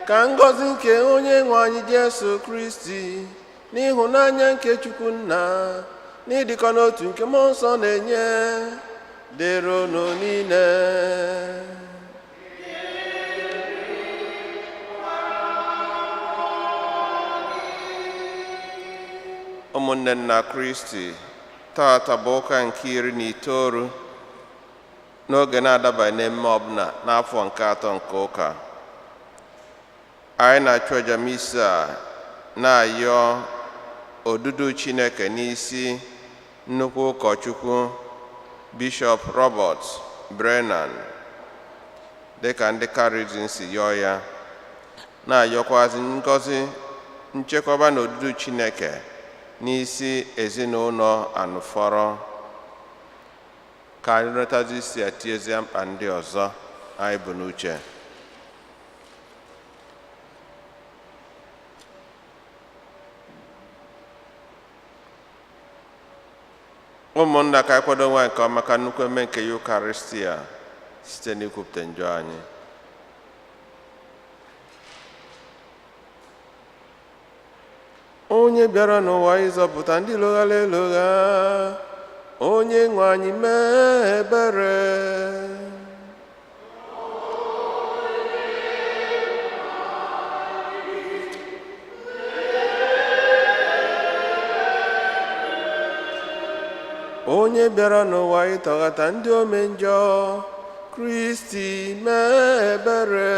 Ka ngọzi nke onye nwe anyị Jesu Kristi, n'ịhụnanya nke Chukwu Nna, n'ịdịkọ n'otu nke Mmụọ Nsọ na-enye, dịrị unu niile. Ụmụnne nna Kristi, tata bụ ụka nke 19 n'oge na-adabaghị n'emme ọbụla n'afọ nke atọ nke ụka. Anyị na-achụ aja misa a na-ayọ odudu Chineke n'isi nnukwu ụkọchukwu Bishọp Robert Brennan dịka ndị Charism si yọọ ya, na-ayọkwazị ngọzi nchekwaba na odudu Chineke n'isi ezinụlọ Anụfọrọ. Ka anyị nretazi isi a tiezie mkpa ndị ọzọ anyị bụ n'uche. Ụmụnna, ka anyị kwado onwe anyị nke ọma maka nnukwu eme nke Yukaristia site n'ikwupụta njọ anyị. Onye bịara n'ụwa ịzọpụta ndị loghara elogha, onye nwe anyị mee ebere. Onye bịara n'ụwa ịtọghata ndị ome njọ, Kristi mee ebere.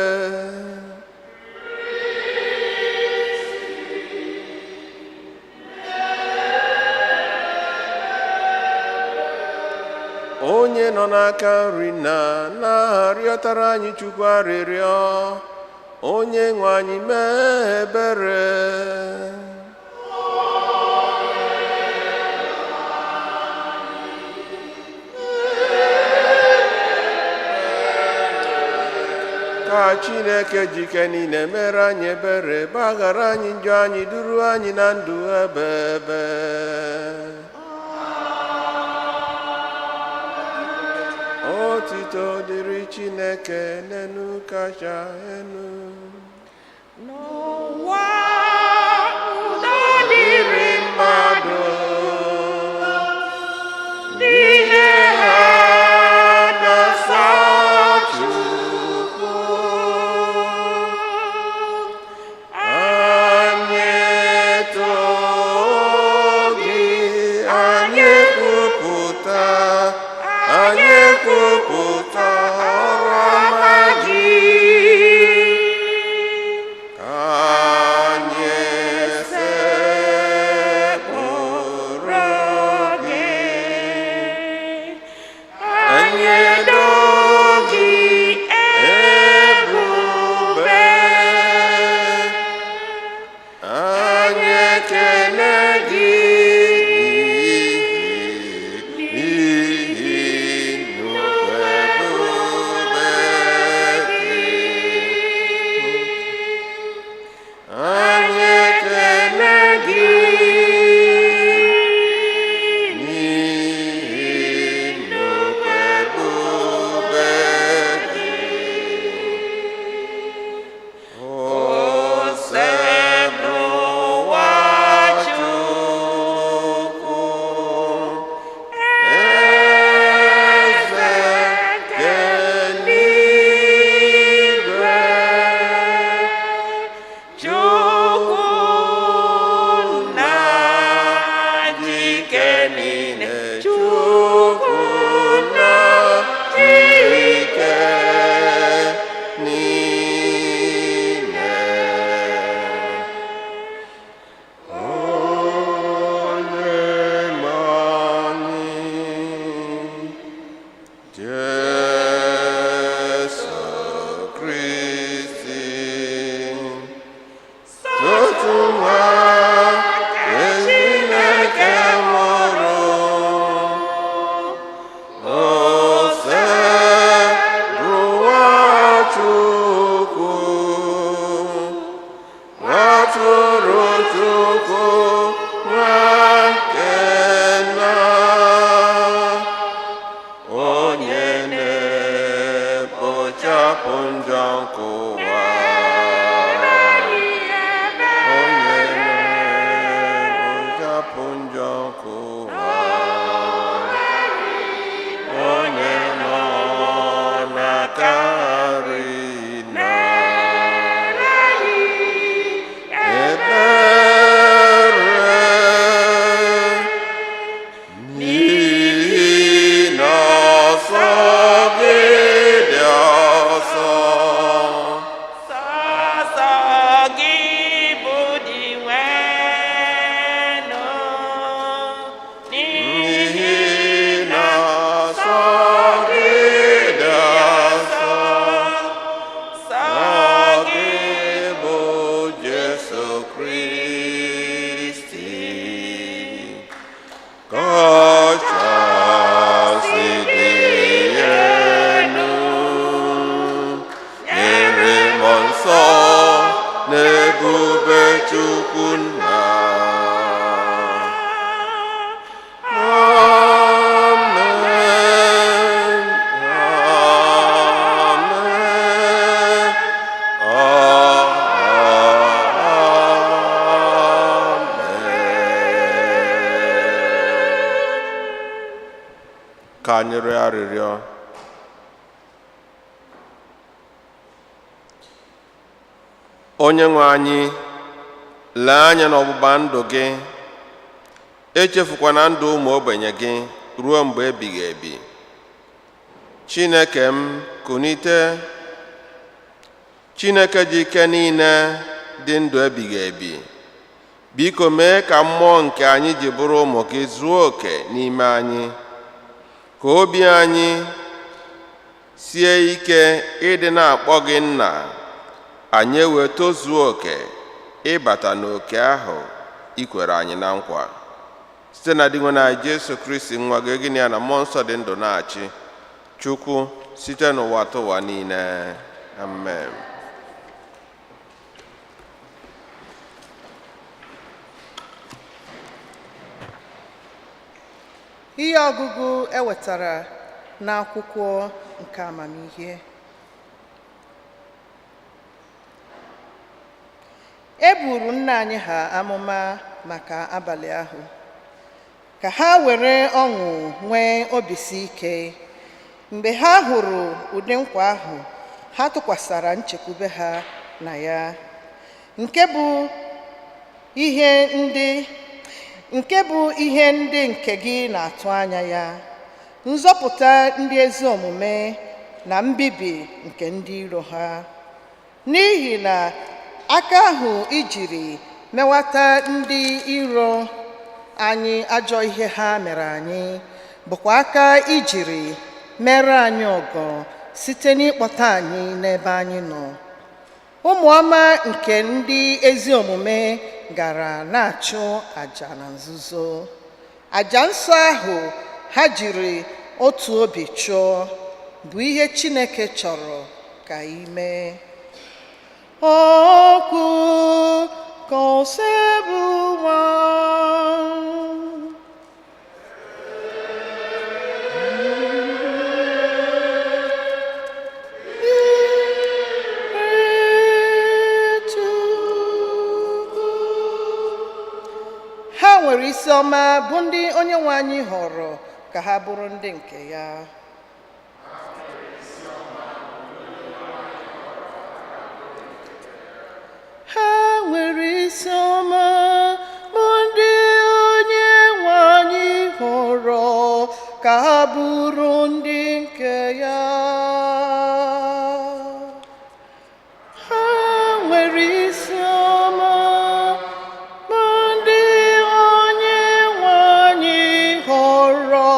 Onye nọ n'aka nri na na-arịọtara anyị Chukwu arịrịọ, onye nwe anyị mee ebere. Ka Chineke jike niile mere anyị ebere, gbaghara anyị njọ anyị, duru anyị na ndụ ebe ebe. Otito dịrị Chineke n'enu kacha enu. N'ụwa udo dịrị mmadụ, n'ihe ha na-asọ Chukwu. Anyị too gị, anyị kwupụta, anyị kwupụta ọrụ ọma gị. Anyị sekpụrụ gị, Anyị edo gị ebube. Anyị ekele gị n'ihi nnukwu ebube gị. Anyị ekele gị n'ihi nnukwu ebube gị. Osebụrụwa Chukwu, Eze nke eluigwe, Chukwu nna jike niile, Chukwu nna jike niile. Onye nwe anyị, Jesu Kristi, otu nwa nke Chineke mụrụ, Osebụrụwa Chukwu, Nwatụrụ Chukwu, nwa nke nna, onye na-ekpochapụ njọ nke ụwa. nke ụwa, onye nọ na-akarị na ebere, n'ihi na ọsọ gị dị ọsọ. Sọsọ gị bụ Dinwenụ, N'ihi n'ihi na ọsọ gị dị ọsọ. sọ Gị gị bụ Jesu Kristi, kachasị dị elu, nyere mmụọ nsọ na ebube Chukwu Nna. Amen. Amen. Amen. Ka anyị rịọ arịrịọ. Onye nwe anyị, lee anya n'ọgbụgba ndụ gị, echefukwana ndụ ụmụ ogbenye gị ruo mgbe ebighị ebi. Chineke m, kunite. Chineke ji ike niile dị ndụ ebighị ebi, biko mee ka mmụọ nke anyị ji bụrụ ụmụ gị zuo oke n'ime anyị, ka obi anyị sie ike ịdị na-akpọ gị nna, anyị wee tozuo oke ịbata n'oke ahụ i kwere anyị na nkwa, site na Dinwenụ anyị Jesu Kristi nwa gị, gị na ya na mmụọ nsọ dị ndụ na-achị Chukwu site n'ụwa tụwa niile. Amen. Ihe ọgụgụ ewetara n'akwụkwọ nke amamihe. E buru nna anyị ha amụma maka abalị ahụ, ka ha were ọṅụ nwee obisi ike mgbe ha hụrụ ụdị nkwa ahụ ha tụkwasara nchekwube ha na ya, nke bụ ihe ndị nke bụ ihe ndị nke gị na-atụ anya ya, nzọpụta ndị ezi omume na mbibi nke ndị iro ha. N'ihi na aka ahụ ijiri mewata ndị iro anyị ajọ ihe ha mere anyị bụkwa aka ijiri mere anyị ọgọ site n'ịkpọta anyị n'ebe anyị nọ. Ụmụ ọma nke ndị ezi omume gara na-achụ àjà na nzuzo. Àjà nsọ ahụ ha jiri otu obi chụọ bụ ihe Chineke chọrọ ka ị mee. Okwu ka Osebụwa. Ha nwere isi ọma bụ ndị onye nwe anyị họrọ ka ha bụrụ ndị nke ya. Ha nwere isi ọma bụ ndị onye nwe anyị họrọ ka ha bụrụ ndị nke ya. Ha nwere isi ọma bụ ndị onye nwe anyị họrọ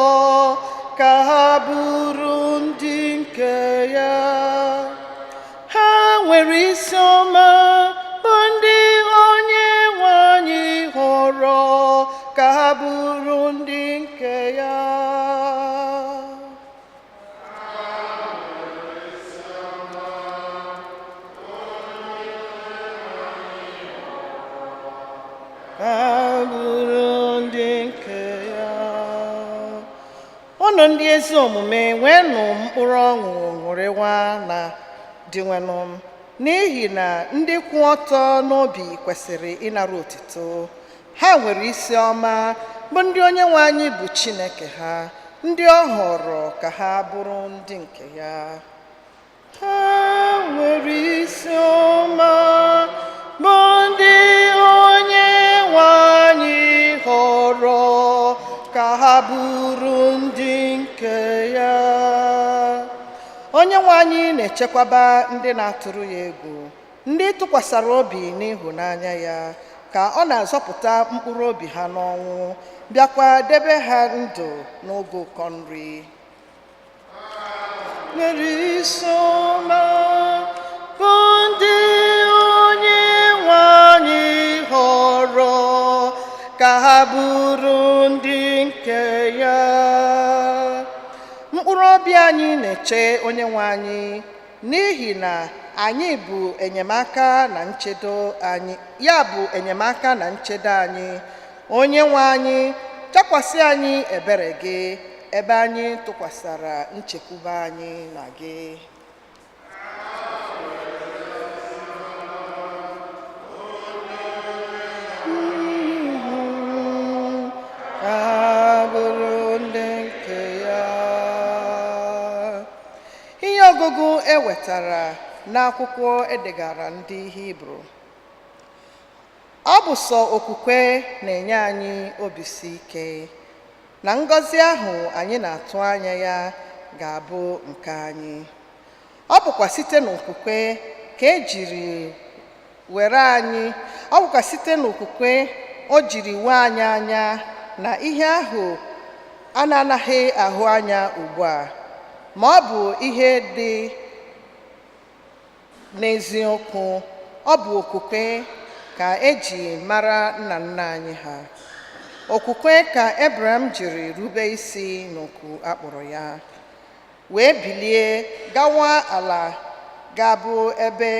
ka ha bụrụ ndị nke ya. Ha nwere isi ọma bụ ndị onye nwe anyị họrọ ka ha bụrụ ndị nke ya. Ka ha bụrụ ndị nke ya. Unu ndị ezi omume, nweenụ mkpụrụ ọṅụ ṅụrịwa na dịnwenụ m, n'ihi na ndị kwụ ọtọ n'obi kwesịrị ịnara otito. Ha nwere isi ọma bụ ndị Onyenwe anyị bụ Chineke ha, ndị ọ họrọ ka ha bụrụ ndị nke ya. Ha nwere isi ọma bụ ndị Onyenwe anyị họrọ ka ha bụrụ ndị nke ya. Onyenwe anyị na-echekwaba ndị na-atụrụ ya egwu, ndị tụkwasara obi n'ịhụnanya ya, ka ọ na-azọpụta mkpụrụ obi ha n'ọnwụ, bịakwa debe ha ndụ n'oge ụkọ nri. Nwere isi ọma bụ ndị Onyenwe anyị họrọ ka ha bụrụ ndị nke ya. Mkpụrụ obi anyị na-eche Onyenwe anyị, n'ihi na anyị bụ enyemaka na nchedo anyị, ya bụ enyemaka na nchedo anyị. Onyenwe anyị, chakwasị anyị ebere gị, ebe anyị tụkwasara nchekwube anyị na gị. Ka ha bụrụ ndị nke ya. Ihe ọgụgụ e wetara n'akwụkwọ edegara ndị Hibru. Ọ bụ sọ okwukwe na-enye anyị obisi ike na ngọzi ahụ anyị na-atụ anya ya ga-abụ nke anyị. Ọ bụkwa site n'okwukwe ka e jiri were anyị, ọ bụkwa site n'okwukwe o jiri wee anyị anya na ihe ahụ a na-anaghị ahụ anya ugbu a, ma ọ bụ ihe dị n'eziokwu. Ọ bụ okwukwe ka eji mara nna nna anyị ha. Okwukwe ka Ebraham jiri rube isi n'oku akpọrọ ya, wee bilie gawa ala ga-abụ ebe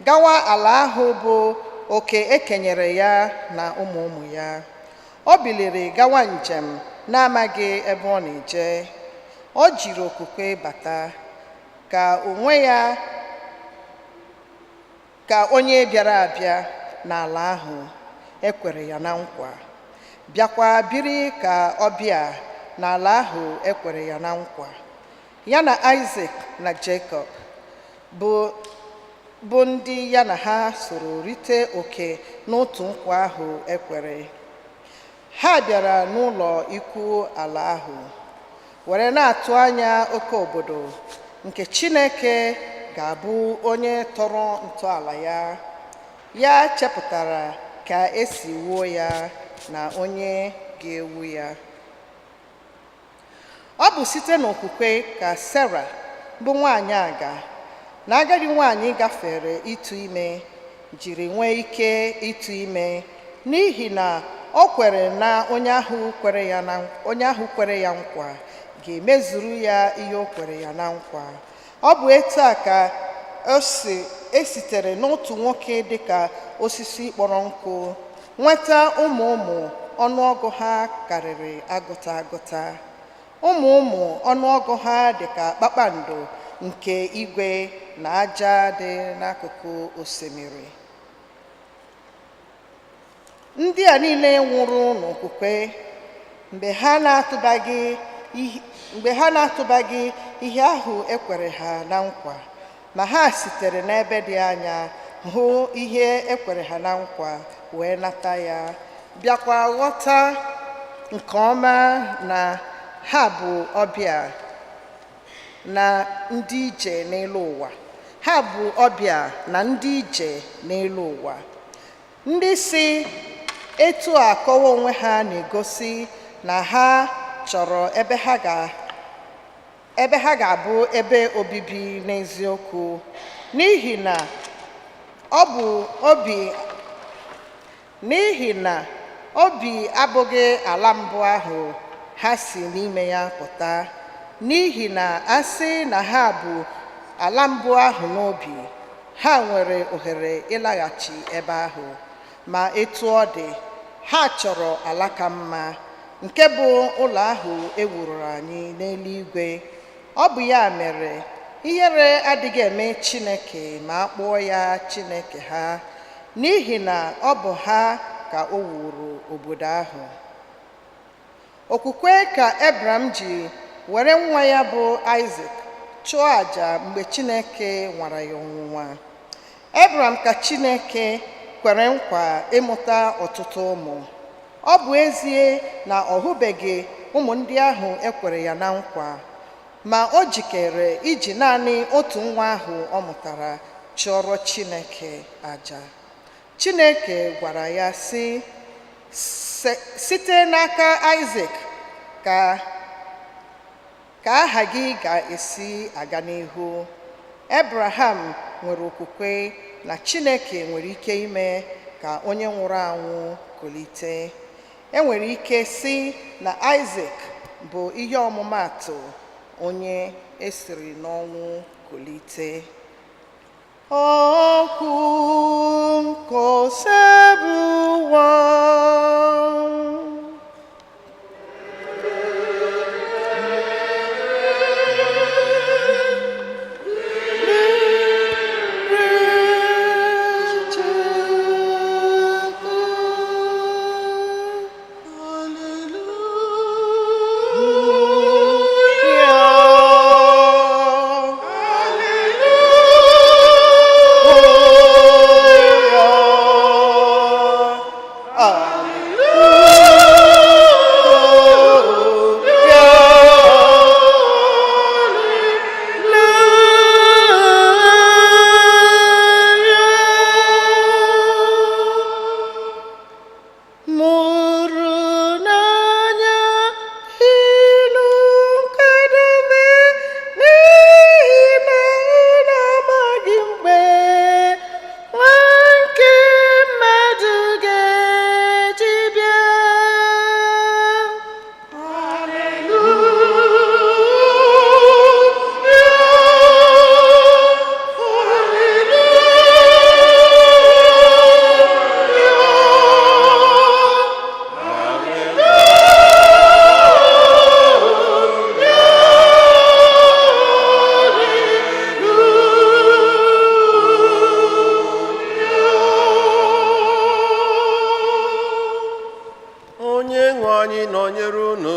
gawa ala ahụ bụ oke ekenyere ya na ụmụ ụmụ ya. O biliri gawa njem na-amaghị ebe ọ na-eje. O jiri okwukwe bata ka onwe ya ka onye bịara abịa n'ala ahụ ekwere ya na nkwa, bịakwa biri ka ọbịa n'ala ahụ ekwere ya na nkwa, ya na Isaac na Jacob bụ ndị ya na ha soro rite oke n'otu nkwa ahụ ekwere. Ha bịara n'ụlọ ikwu ala ahụ, were na-atụ anya oke obodo nke Chineke ga-abụ onye tọrọ ntọala ya, ya chepụtara ka esi wuo ya na onye ga-ewu ya. Ọ bụ site n'okwukwe ka Sera bụ nwaanyị aga na agadi nwaanyị gafere ịtụ ime jiri nwee ike ịtụ ime, n'ihi na o kwere na onye ahụ kwere ya na onye ahụ kwere ya nkwa ga-emezuru ya ihe o kwere ya na nkwa. Ọ bụ etu a ka o si esitere n'otu nwoke dịka osisi kpọrọ nkụ nweta ụmụ ụmụ ọnụọgụ ha karịrị agụta agụta, ụmụ ụmụ ọnụọgụ ha dịka kpakpando nke igwe na aja dị n'akụkụ osimiri. Ndị a niile nwụrụ n'okwukwe mgbe ha na-atụbaghị ihe ahụ ekwere ha na nkwa, ma ha sitere n'ebe dị anya hụ ihe ekwere ha na nkwa wee nata ya, bịakwa ghọta nke ọma na ha bụ ọbịa na ndị ije n'elu ụwa. Ha bụ ọbịa na ndị ije n'elu ụwa. Ndị si etu a kọwa onwe ha na-egosi na ha chọrọ ebe ha ga-abụ ebe obibi n'eziokwu, n'ihi na ọ bụ obi n'ihi na obi abụghị ala mbụ ahụ ha si n'ime ya pụta, n'ihi na a sị na ha bụ ala mbụ ahụ n'obi, ha nwere ohere ịlaghachi ebe ahụ. Ma etu ọ dị, ha chọrọ ala ka mma, nke bụ ụlọ ahụ e wuru anyị n'eluigwe. Ọ bụ ya mere ihere adịghị eme Chineke ma a kpọọ ya Chineke ha, n'ihi na ọ bụ ha ka o wuru obodo ahụ. Okwukwe ka Ebram ji were nwa ya bụ Aịzik chụọ àjà mgbe Chineke nwara ya ọnwụnwa. Ebram ka Chineke kwere nkwa ịmụta ọtụtụ ụmụ. Ọ bụ ezie na ọ hụbeghị ụmụ ndị ahụ e kwere ya na nkwa, ma o jikere iji naanị otu nwa ahụ ọ mụtara chụọrọ Chineke àjà. Chineke gwara ya sị, "Site n'aka Aịzik ka aha gị ga-esi aga n'ihu." Abraham nwere okwukwe na Chineke nwere ike ime ka onye nwụrụ anwụ kulite. E nwere ike sị na Aịzik bụ ihe ọmụmaatụ onye esiri n'ọnwụ kulite. Okwu nke Osebụwa. Mụrụ n'anya ịnụ nkwadebe, n'ihi na unu amaghị mgbe nwa nke mmadụ ga-eji bịa. Onye nwe anyị nọnyere unu.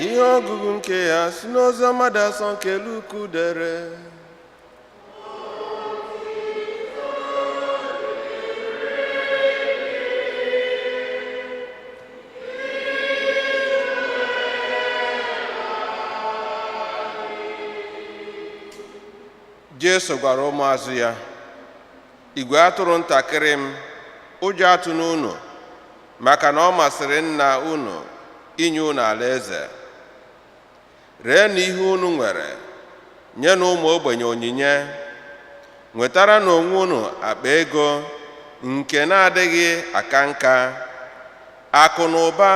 Ihe ọgụgụ nke ya si n'oziọma dị asọ nke Luk dere. Jesu gwara ụmụazụ ya, igwe atụrụ ntakịrị m, ụjọ atụ n'unu, maka na ọ masịrị nna unu inye unu alaeze. Reenụ ihe unu nwere, nyenụ ụmụ ogbenye onyinye, nwetara n'onwe unu akpa ego nke na-adịghị aka nka, akụ na ụba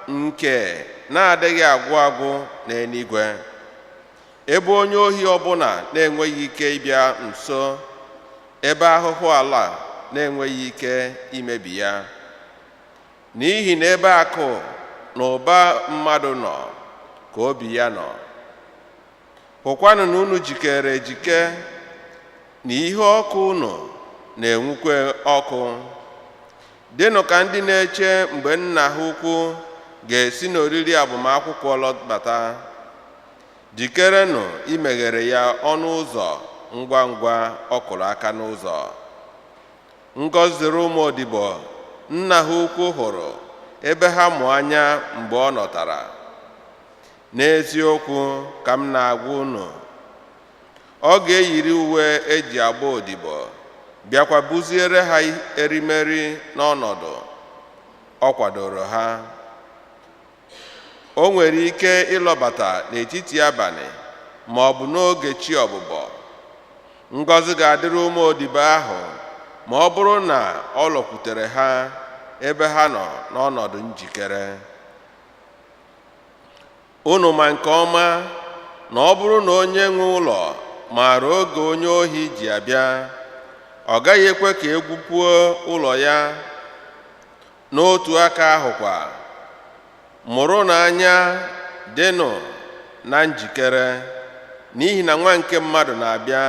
nke na-adịghị agwụ agwụ n'eluigwe, ebe onye ohi ọbụla na-enweghị ike ịbịa nso, ebe ahụhụ ala na-enweghị ike imebi ya. N'ihi na ebe akụ na ụba mmadụ nọ ka obi ya nọ. Hụkwanụ na unu jikere ejike, na ihe ọkụ unu na-enwukwe ọkụ. Dịnụ ka ndị na-eche mgbe nna ha ukwu ga-esi n'oriri agbamakwụkwọ lọbata. Jikerenụ imeghere ya ọnụ ụzọ ngwa ngwa ọ kụrụ aka n'ụzọ. Ngọzi dịrị ụmụ odibo nna ha ukwu hụrụ ebe ha mụ anya mgbe ọ nọtara. N'eziokwu ka m na-agwa unu, ọ ga-eyiri uwe eji agba odibo, bịakwa buziere ha erimeri n'ọnọdụ ọ kwadoro ha. O nwere ike ịlọbata n'etiti abalị ma ọ bụ n'oge chi ọbụbọ. Ngọzi ga-adịrị ụmụ odibo ahụ ma ọ bụrụ na ọ lọkwutere ha ebe ha nọ n'ọnọdụ njikere. Unu ma nke ọma na ọ bụrụ na onye nwe ụlọ maara oge onye ohi ji abịa, ọ gaghị ekwe ka egwupuo ụlọ ya. N'otu aka ahụkwa, mụrụ n'anya, dịnụ na njikere, n'ihi na nwa nke mmadụ na-abịa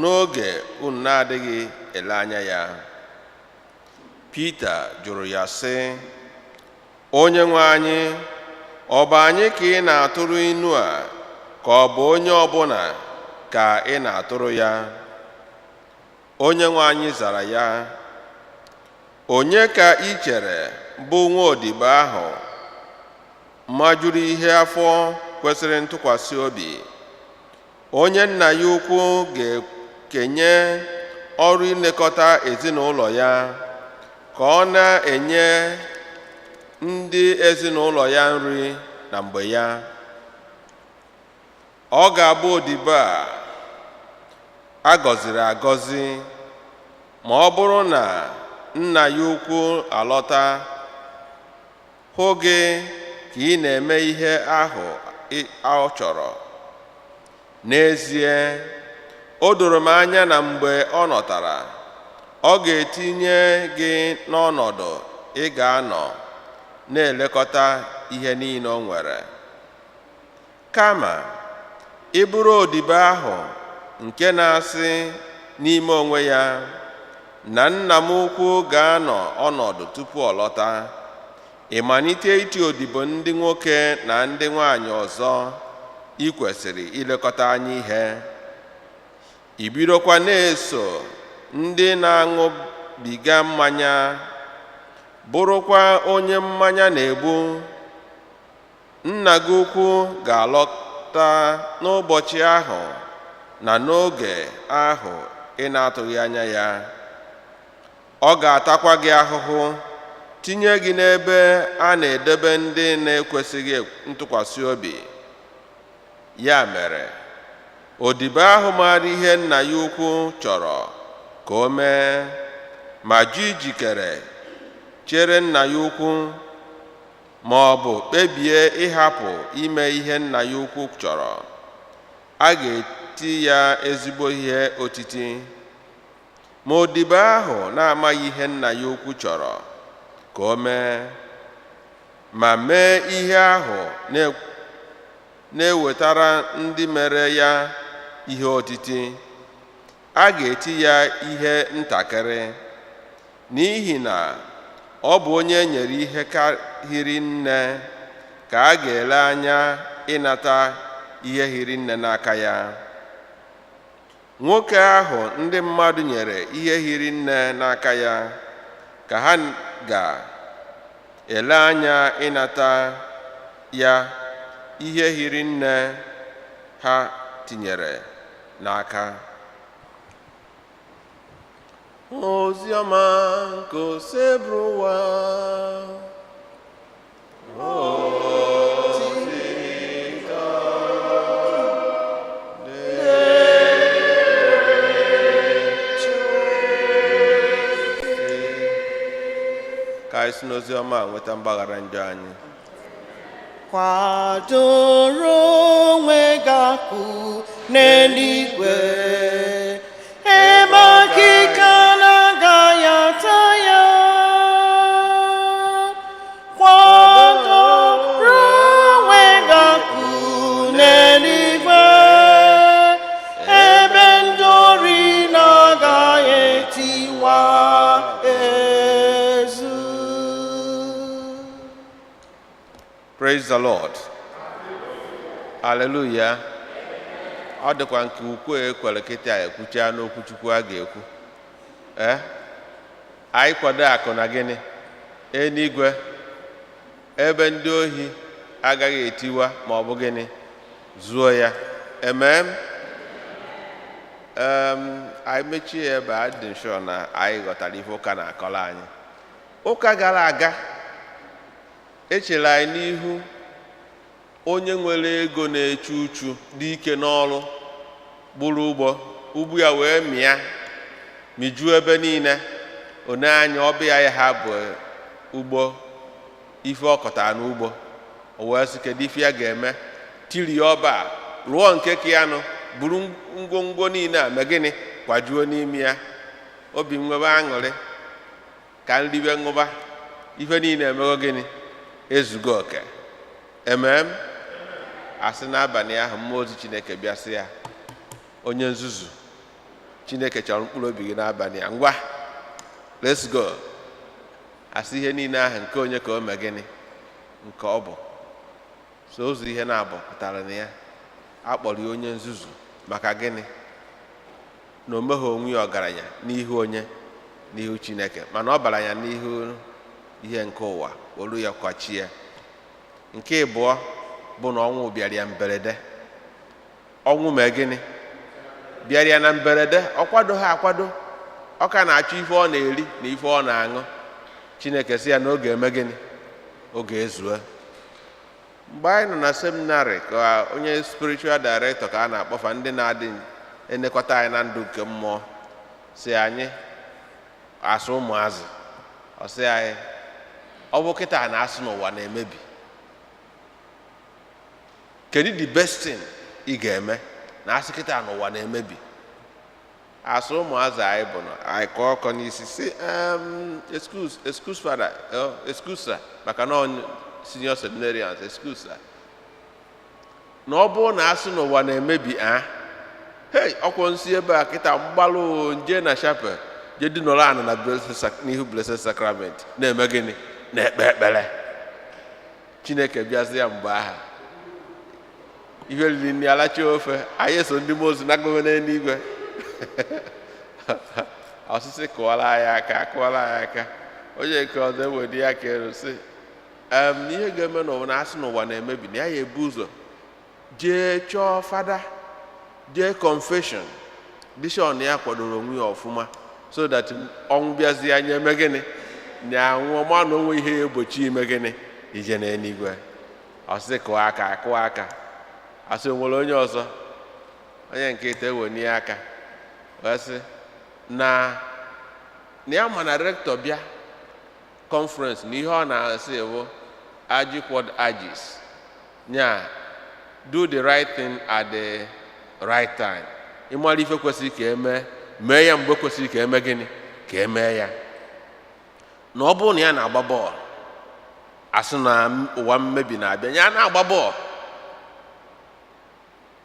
N'oge unu na-adịghị ele anya ya. Pita jụrụ ya sị, "Onye nwe anyị, ọ bụ anyị ka ị na-atụrụ inu a, ka ọ bụ onye ọbụla ka ị na-atụrụ ya?" Onye nwe anyị zara ya, "Onye ka ị chere bụ nwa odibo ahụ majuru ihe afọ kwesịrị ntụkwasị obi, onye nna ya ukwu ga-ekenye ọrụ ilekọta ezinụlọ ya, ka ọ na-enye ndị ezinụlọ ya nri na mgbe ya? Ọ ga-abụ odibo a a gọziri agọzi ma ọ bụrụ na nna ya ukwu alọta hụ gị ka ị na-eme ihe ahụ ọ chọrọ. N'ezie, o doro m anya na mgbe ọ nọtara, ọ ga-etinye gị n'ọnọdụ ị ga-anọ na-elekọta ihe niile o nwere. Kama ị bụrụ odibo ahụ nke na-asị n'ime onwe ya na nna m ukwu ga-anọ ọnọdụ tupu ọ lọta, ị malite iti odibo ndị nwoke na ndị nwanyị ọzọ ị kwesịrị ilekọta anya ihe, i bidokwa na-eso ndị na-aṅụbiga mmanya, bụrụkwa onye mmanya na-egbu, nna gị ukwu ga-alọta n'ụbọchị ahụ na n'oge ahụ ị na-atụghị anya ya. Ọ ga-atakwa gị ahụhụ, tinye gị n'ebe a na-edebe ndị na-ekwesịghị ntụkwasị obi. Ya mere, odibo ahụ maara ihe nna ya ukwu chọrọ ka o mee ma jụ ijikere chere nna ya ukwu, ma ọ bụ kpebie ịhapụ ime ihe nna ya ukwu chọrọ, a ga-eti ya ezigbo ihe otiti. Ma odibo ahụ na-amaghị ihe nna ya ukwu chọrọ ka o mee ma mee ihe ahụ na-ewetara ndị mere ya ihe otiti, a ga-eti ya ihe ntakịrị, n'ihi na ọ bụ onye e nyere ihe hiri nne ka a ga-ele anya ịnata ihe hiri nne n'aka ya. Nwoke ahụ ndị mmadụ nyere ihe hiri nne n'aka ya ka ha ga-ele anya ịnata ya ihe hiri nne ha tinyere n'aka." Oziọma nke Osebụrụwa. Otito dịrị. Ka anyị si n'oziọma a nweta mgbaghara njọ anyị. Kwadoro onwe gị akụ n'eluigwe, ebe akịka na-agaghị ata ya. Kwadoro onwe gị akụ n'eluigwe, ebe ndị ori na-agaghị etiwa ezu. Praise the Lord. Hallelujah. Ọ dịkwa nke ukwu ekwere kịta ekwucha n'okwu Chukwu a ga-ekwu. Ee? Anyị kwado akụ na gịnị? Eluigwe, ebe ndị ohi agaghị etiwa ma ọ bụ gịnị? Zuo ya. Amen. Anyị mechie ya ebe a dị nsọ na anyị ghọtara ife ụka na-akọrọ anyị. Ụka gara aga, echere anyị n'ihu onye nwere ego na-echu uchu dị ike n'ọrụ, gburu ugbo, ugbo ya wee mịa mijuo ebe niile. One anya ọbịa ya ha bụ ugbo ife ọ kọtara n'ugbo, o wee sị kedu ife ya ga-eme, tiri ọba a, rụọ nke ka ya nụ, buru ngwongwo niile a mee gịnị, kwajuo n'ime ya. Obi nwebe aṅụrị ka nribe ṅụba ife niile emego gịnị, ezugo oke. Emem asị n'abalị ahụ mmụọ ozi Chineke bịa sị ya, onye nzuzu. Chineke chọrọ mkpụrụ obi gị n'abalị a. Ngwa, let's go. Asị ihe niile ahụ nke onye ka o mee gịnị nke ọ bụ. So ụzọ ihe na-abụ pụtara na ya akpọrọ ya onye nzuzu. Maka gịnị? Na o meghị onwe ya ọgaranya n'ihu onye, n'ihu Chineke, mana ọ bara ya n'ihu ihe nke ụwa, olu ya kwachie. Nke ịbụọ bụ na ọnwụ bịara ya mberede. Ọnwụ mee gịnị? Bịara ya na mberede. Ọ kwadoghị akwado. Ọ ka na-achọ ife ọ na-eri na ife ọ na-aṅụ. Chineke sị ya na oge eme gịnị? Oge ezue. Mgbe anyị nọ na seminarị, ka onye spiritual director, ka a na-akpọfa ndị na-adị elekọta anyị na ndụ nke mmụọ, si anyị asụ ụmụazị, ọ sị anyị, ọ bụ kịta na-asụ n'ụwa na-emebi, kedu the best thing ị ga-eme na asị kịta n'ụwa na-emebi? Asụ ụmụazị anyị bụ na anyị kọọ ọkọ n'isi si, "Excuse, excuse, father, excuse, sir," maka na ọ senior seminarians, "Excuse, sir," na ọ bụrụ na asị n'ụwa na-emebi a, hei, ọkwọ nsị ebe a kịta, mgbalụ nje na chapel, je dinọrọ ana na n'ihu Blessed Sacrament, na-eme gịnị? Na-ekpe ekpere. Chineke bịazi ya mgbe aha ihe riri nri alacha ofe, anyị eso ndị mmụọ ozi na-agụme n'eluigwe. Ọsịsị kụọla anyị aka, kụọla anyị aka. Onye nke ọzọ ewedi ya ka elu sị ihe ga-eme n'ụwa na asị n'ụwa na-emebi, na ya ya ebu ụzọ jee chọọ fada, jee confession, bishọp na ya kwadoro onwe ya ọfụma, so that ọnwụ bịazie, anya eme gịnị? Na anwụọ ma na onwe ihe ya egbochi ime gịnị? Ije n'eluigwe. Ọsị kụọ aka, kụọ aka. Asị o nwere onye ọzọ? Onye nke ite ewenye aka wee sị na ya ma na rector bịa conference, na ihe ọ na-asị bụ "Agi quod agis", nya do the right thing at the right time. Ịmara ife kwesịrị ka emee, mee ya mgbe kwesịrị ka eme gịnị? Ka emee ya. Na ọ bụrụ na ya na-agba bọọlụ, asị na ụwa mmebi na-abịa, ya na-agba bọọlụ.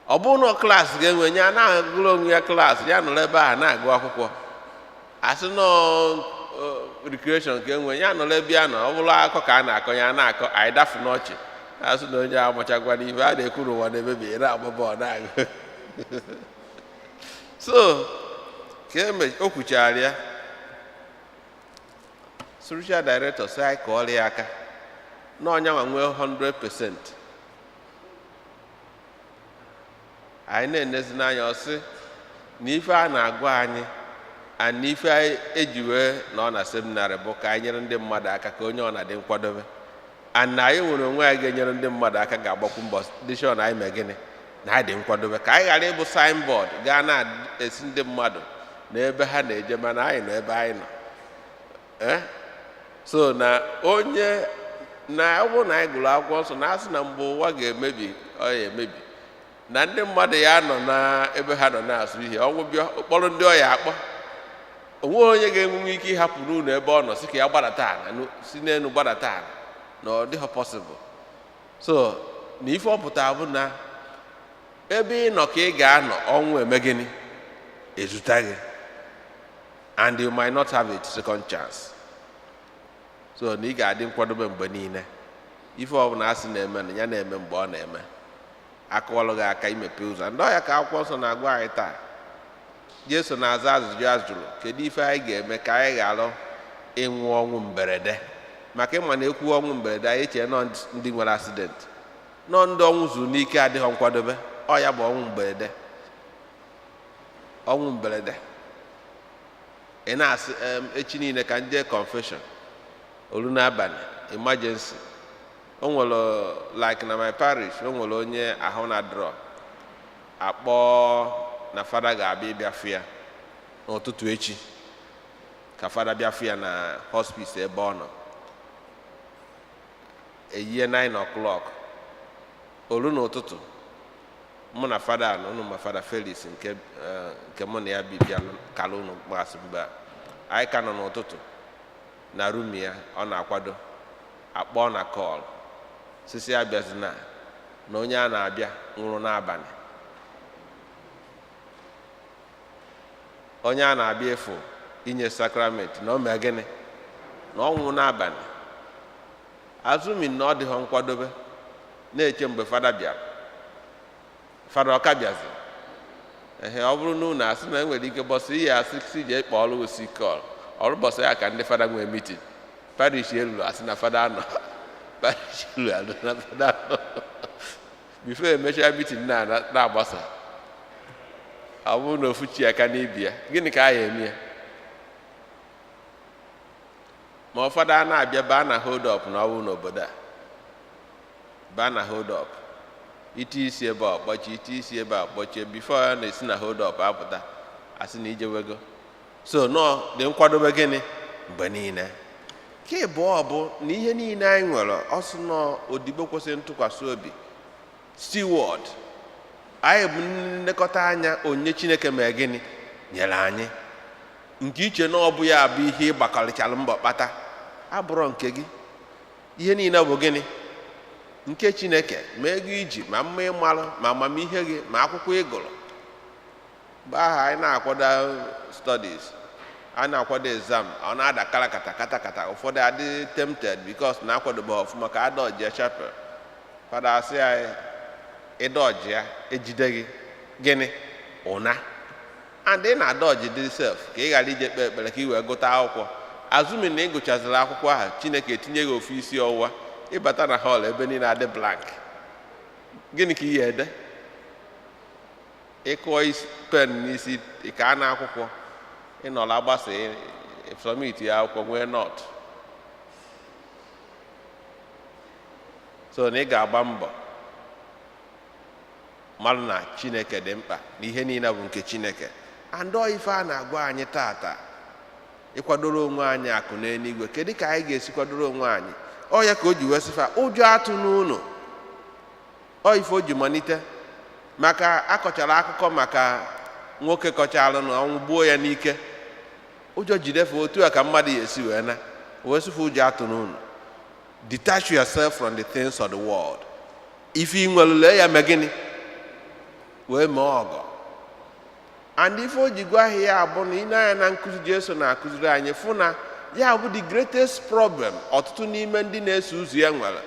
Ọ bụrụ na class ga-enwe, ya na-agụrụ onwe ya class, ya nọrọ ebe a na-agụ akwụkwọ. Asị nọ recreation ka enwe, ya nọrọ ebe ya nọ. Ọ bụrụ akọ ka a na-akọ, ya na-akọ, anyị dafu n'ọchị. Asị na onye amachakwana ife a na-ekwu n'ụwa na-emebi, ya na-agba bọọlụ, na-agụ. So ka eme o kwuchara ya, spiritual director sị anyị kọọrọ ya aka na ọnya nwa nwee 100%. Anyị na-enezi n'anya, ọsị na ife a na-agwa anyị and ife anyị eji wee nọ na seminarị bụ ka anyị nyere ndị mmadụ aka, ka onye ọ na-adị nkwadobe, and na anyị nwere onwe anyị ga-enyere ndị mmadụ aka, ga-agbakwu mbọ dị sure na anyị mee gịnị? Na anyị dị nkwadobe, ka anyị ghara ịbụ signboard gaa na-esi ndị mmadụ na ebe ha na-eje, mana anyị nọ ebe anyị nọ. So na onye na ọ bụrụ na anyị gụrụ akwụkwọ nsọ na asị na mgbe ụwa ga-emebi, ọ ya emebi, na ndị mmadụ ya nọ na ebe ha nọ na-asụ ihe, ọnwụ bịa kpọrọ ndị ọya akpọ, onwe onye ga-enwenwe ike ịhapụ n'ụlọ ebe ọ nọ si ka ya gbadata ala, si n'elu gbadata ala, na ọ dịghị possible. So na ife ọ pụtara bụ na ebe ị nọ ka ị ga-anọ ọnwụ eme gịnị? Ezute gị, and you might not have a second chance. So na ị ga-adị nkwadobe mgbe niile. Ife ọbụla a sị na-eme, na ya na-eme mgbe ọ na-eme, akụọlụ gị aka, imepe ụzọ. Ndị ọya ka akwụkwọ nsọ na-agwa anyị taa. Jesu na-aza ajụjụ a jụrụ, kedu ife anyị ga-eme ka anyị ghara ịnwụ ọnwụ mberede? Maka ịma na ekwu ọnwụ mberede, anyị chee nọ ndị nwere accident, nọ ndị ọnwụ zuru n'ike, adịghị nkwadobe. Ọ ya bụ ọnwụ mberede. Ọnwụ mberede, ị na-asị, "Echi niile ka m jee confession," olu n'abalị, emergency. O nwere, like na my parish, o nwere onye ahụ na drọ akpọ na fada ga-abịa ịbịa fụ ya n'ụtụtụ echi, ka fada bịa fụ ya na hospice ebe ọ nọ. Eyie 9 o'clock olu n'ụtụtụ, mụ na fada na unu ma Fada Felix nke mụ na ya bi bịa kala unu masị mgbe a. Anyị ka nọ n'ụtụtụ na room ya, ọ na-akwado, akpọ na call sisi abịazina, na onye a na-abịa nwụrụ n'abalị. Onye a na-abịa ịfụ inye sakramenti na o mee gịnị? Na ọnwụ n'abalị, azụmi na ọ dịghọ nkwadobe, na-eche mgbe fada bịara. Fada ọka bịazi. Ehe, ọ bụrụ na unu asị na enwere ike bọsị ihe asị si jee kpọọ ọrụ osi kọl ọrụ bọsị ya ka ndị fada nwee meeting parish eluru, asị na fada anọ parish elu, alụ na fada anọ before emechaa meeting na-agbasa. Ọ bụrụ na ofu chi aka n'ibi ya, gịnị ka a ya eme ya? Ma ụfọdụ a na-abịa baa na hold up, na ọwụ n'obodo a baa na hold up, iti isi ebe a kpọchie, iti isi ebe a kpọchie, before ya na-esi na hold up apụta, asị na ijewego. So nọọ dị nkwadobe gịnị mgbe niile. Nke ịbụọ bụ na ihe niile anyị nwere, ọsụ nọọ odibo kwesịrị ntụkwasị obi, steward anyị bụ, nlekọta anya onyinye Chineke mee gịnị nyere anyị, nke iche na ọ bụ ya bụ ihe ịgbakọrịchara mbọ kpata abụrọ nke gị. Ihe niile bụ gịnị? Nke Chineke. Ma ego iji, ma mma ịmalụ, ma amamihe gị, ma akwụkwọ ịgụrụ. Mgbe ahụ anyị na-akwado studies, a na-akwado exam, ọ na-ada karakata kata kata. Ụfọdụ adị tempted because na akwadobe ọfụma ka adọjie chapel. Fada asị anyị, ịdọji ya ejide gị, gịnị ụna? And ị na-adọji dị sef ka ị ghara ije kpee ekpere ka ị wee gụta akwụkwọ, azụmi na ị gụchaziri akwụkwọ ahụ, Chineke etinye gị ofu isi ọwụwa, ịbata na hall, ebe niile adị blank. Gịnị ka ị ga-ede? Ịkụọ isi pen n'isi ka a na akwụkwọ ịnọrọ agbasa submit ya akwụkwọ nwee not. So na ị ga-agba mbọ mmadụ na Chineke dị mkpa, na ihe niile bụ nke Chineke. And ọ ife a na-agwa anyị tata, ịkwadoro onwe anyị akụ n'eluigwe. Kedu ka anyị ga-esi kwadoro onwe anyị? Ọ ya ka o ji wee sịfa ụjọ atụ n'ụlọ. Ọ ife o ji malite maka akọchara akụkọ maka nwoke kọchalụ na ọnwụ gbuo ya n'ike, ụjọ jidefe otu a ka mmadụ ya esi wee na wee sịfa ụjọ atụ n'ụlọ. Detach yourself from the things of the world. Ife ị nwere, lee ya mee gịnị? Wee mee ọgọ. And ife o ji gwa ahịa ya bụ na ị na-anya na nkụzi Jesu na-akụziri anyị, fụ na ya bụ the greatest problem ọtụtụ n'ime ndị na-eso ụzọ ya nwere.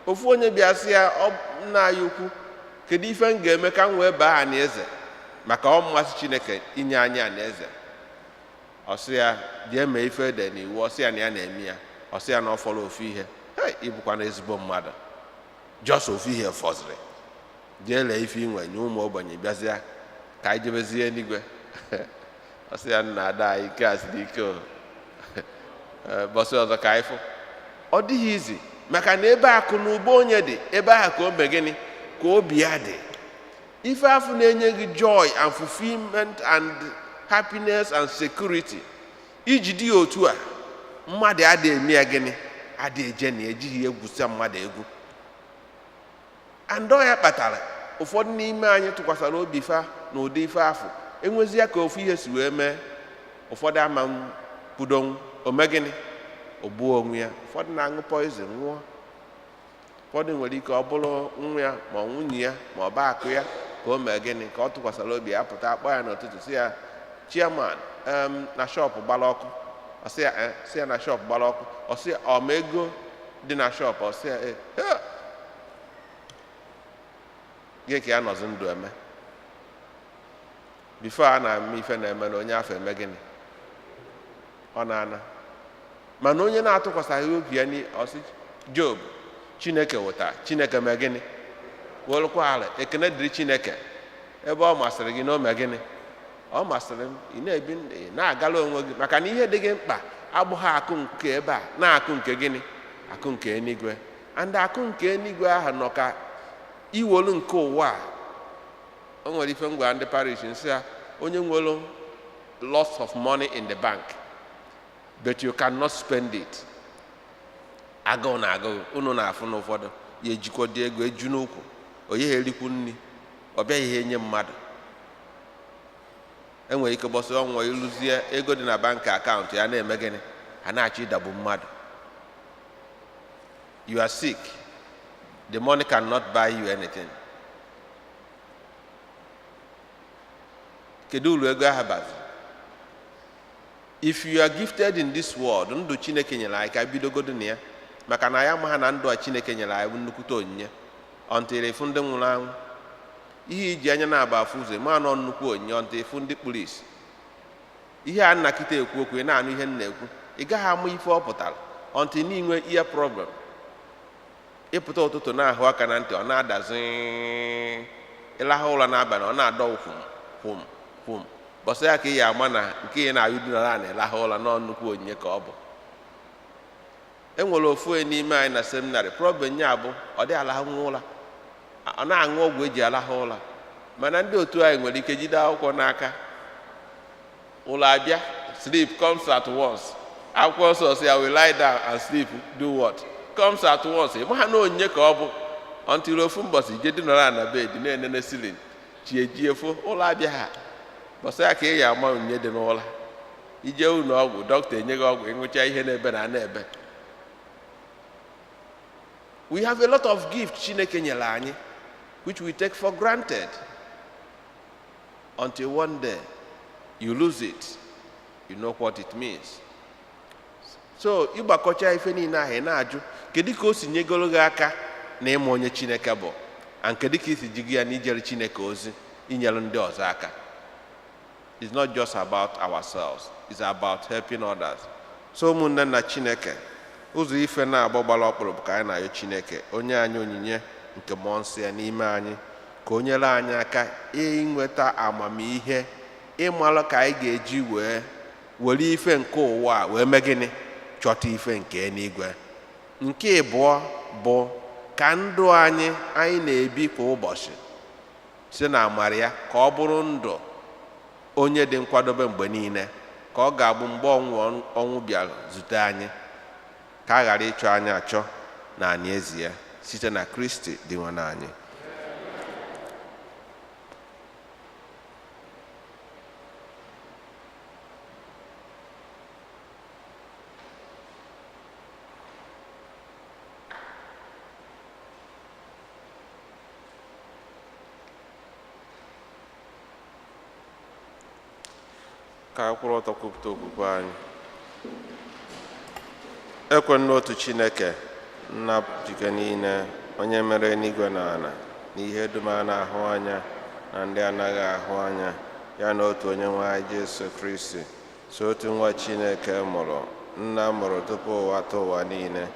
Ofu onye bịa sị ya, "Ọ nna anyị ukwu, kedu ife m ga-eme ka m wee baa anaeze, maka ọ mmasị Chineke inye anyị anaeze?" Ọ sị ya, jee mee ife ede n'iwu. Ọ sị ya na ya na-eme ya. Ọ sị ya na ọ fọrọ ofu ihe. Hey, ịbụkwa na ezigbo mmadụ, just ofu ihe fọziri, jee lee ife inwe nye ụmụ ogbenye, bịazịa ka anyị jebezie eluigwe. Ọ sị ya, nna ada anyị, ike a siri ike o. Bọsị ọzọ ka anyị fụ. Ọ dịghị izi, maka na ebe akụ na ụba onye dị, ebe ahụ ka o mee gịnị? Ka obi ya dị. Ife afụ na-enye gị joy and fulfillment and happiness and security, iji dị ya otu a, mmadụ adị eme ya gịnị? Adị eje na ejighị egwusa mmadụ egwu. And ọ ya kpatara ụfọdụ n'ime anyị tụkwasara obi fa na ụdị ife afụ enwezi ya ka ofu ihe si wee mee, ụfọdụ ama m kwudonwu ome gịnị? O gbuo onwe ya. Ụfọdụ na-aṅụ poison nwụọ. Ụfọdụ nwere ike ọ bụrụ nwa ya, ma ọ nwunye ya, ma ọ bụ akụ ya ka o mee gịnị? Ka ọ tụkwasara obi ya, pụta akpọ ya n'ụtụtụ, si ya, "Chairman, na shop gbara ọkụ." Ọ sị ya, "Eh," sị ya na shop gbara ọkụ. Ọ sị ya, "Ọ ma ego dị na shop?" Ọ sị ya, "Eh." "He!" Gị ka ya nọzi ndụ eme before a na-eme ife na-eme na onye afọ eme gịnị? Ọ na-ana. Mana onye na-atụkwasịghị obi ya ọsị Job, Chineke wụta, Chineke mee gịnị? Welụkwa ala. Ekene dịrị Chineke. Ebe ọ masịrị gị na o mee gịnị? Ọ masịrị m. Ị na-ebi ndụ, ị na-agala onwe gị, maka na ihe dị gị mkpa abụghị akụ nke ebe a, na akụ nke gịnị? Akụ nke eluigwe. And akụ nke eluigwe ahụ nọ ka iwolu nke ụwa a. O nwere ife ngwa ndị parish nsị ya, onye nwere lots of money in the bank but you cannot spend it, agụụ na agụụ unu na-afụ n'ụfọdụ ya ejikọdo ego eju n'ukwu, onye ha erikwu nri, ọ bịaghị ihe enye mmadụ. Enwere ike gbọsị ọnwa ịlụzie, ego dị na bank account ya na-eme gịnị? Ha na-achọ ịdagbu mmadụ. You are sick, the money cannot buy you anything. Kedu uru ego ahụ bazi? If you are gifted in this world, ndụ Chineke nyere anyị ka bidogodo na ya, maka na ya amaghị na ndụ a Chineke nyere anyị bụ nnukwute onyinye until ịfụ ndị nwụrụ anwụ. Ihe iji anya na-aba afụ ụzọ ma nọ nnukwu onyinye until ịfụ ndị kpuru isi. Ihe a nnakịta ekwu okwu, ị na-anụ ihe m na-ekwu, ị gaghị ama ife ọ pụtara until n'inwe ear problem. Ịpụta ụtụtụ na-ahụ aka na ntị, ọ na-adazi. Ịlahụ ụra n'abalị, ọ na-adọ kwum kwum kwum. Bọsị ya ka ị ya ama na nke ị na-ayụ dinara na ịlahụ ụra nọ nnukwu onyinye ka ọ bụ. E nwere ofu onye n'ime anyị na seminarị, problem ya bụ ọ dị alahụ ụra, ọ na-aṅụ ọgwụ eji alahụ ụra. Mana ndị otu anyị nwere ike jide akwụkwọ n'aka, ụlọ abịa, sleep comes at once. Akwụkwọ nsọ sị ya, "We lie down and sleep do what comes at once." Ị maha na onyinye ka ọ bụ until ofu mbọsị ije dinara na bed na-enene ceiling, chi ejie fo, ụlọ abịa ha. Bọsị ya ka ị ya ama onyinye dị n'ụlọ. Ije ụlọ ọgwụ, dọkịta enye gị ọgwụ, ịṅụcha, ihe na-ebe na na-ebe. We have a lot of gift Chineke nyere anyị which we take for granted until one day you lose it, you know what it means. So ịgbakọcha ife niile ahụ, ị na-ajụ kedu ka o si nyegoro gị aka na ịma onye Chineke bụ, and kedu ka isi ji gị ya na ijere Chineke ozi, inyere ndị ọzọ aka. It's not just about ourselves, it's about helping others. So ụmụnne na Chineke, ụzọ ife na-agba gbara ọkpụrụ bụ ka anyị na-ayọ Chineke onye anyị onyinye nke mmụọ nsọ ya n'ime anyị, ka o nyere anyị aka inweta amamihe, ịmalụ ka anyị ga-eji wee were ife nke ụwa a wee mee gịnị, chọta ife nke eluigwe. Nke ịbụọ bụ ka ndụ anyị anyị na-ebi kwa ụbọchị site na amara ya, ka ọ bụrụ ndụ onye dị nkwadobe mgbe niile, ka ọ ga-abụ mgbe ọnwụ bịara zute anyị, ka a ghara ịchọ anyị achọ na anyị ezi ya, site na Kristi dị nwe anyị. Ka anyị kwụrụ ọtọ kwupụta okwukwe anyị. Ekwe n'otu Chineke, Nna jike niile, onye mere eluigwe na ala na ihe dum a na-ahụ anya na ndị anaghị ahụ anya, ya na otu onye nwe anyị Jesu Kristi, so otu nwa Chineke mụrụ, Nna mụrụ tupu ụwa tụ ụwa niile,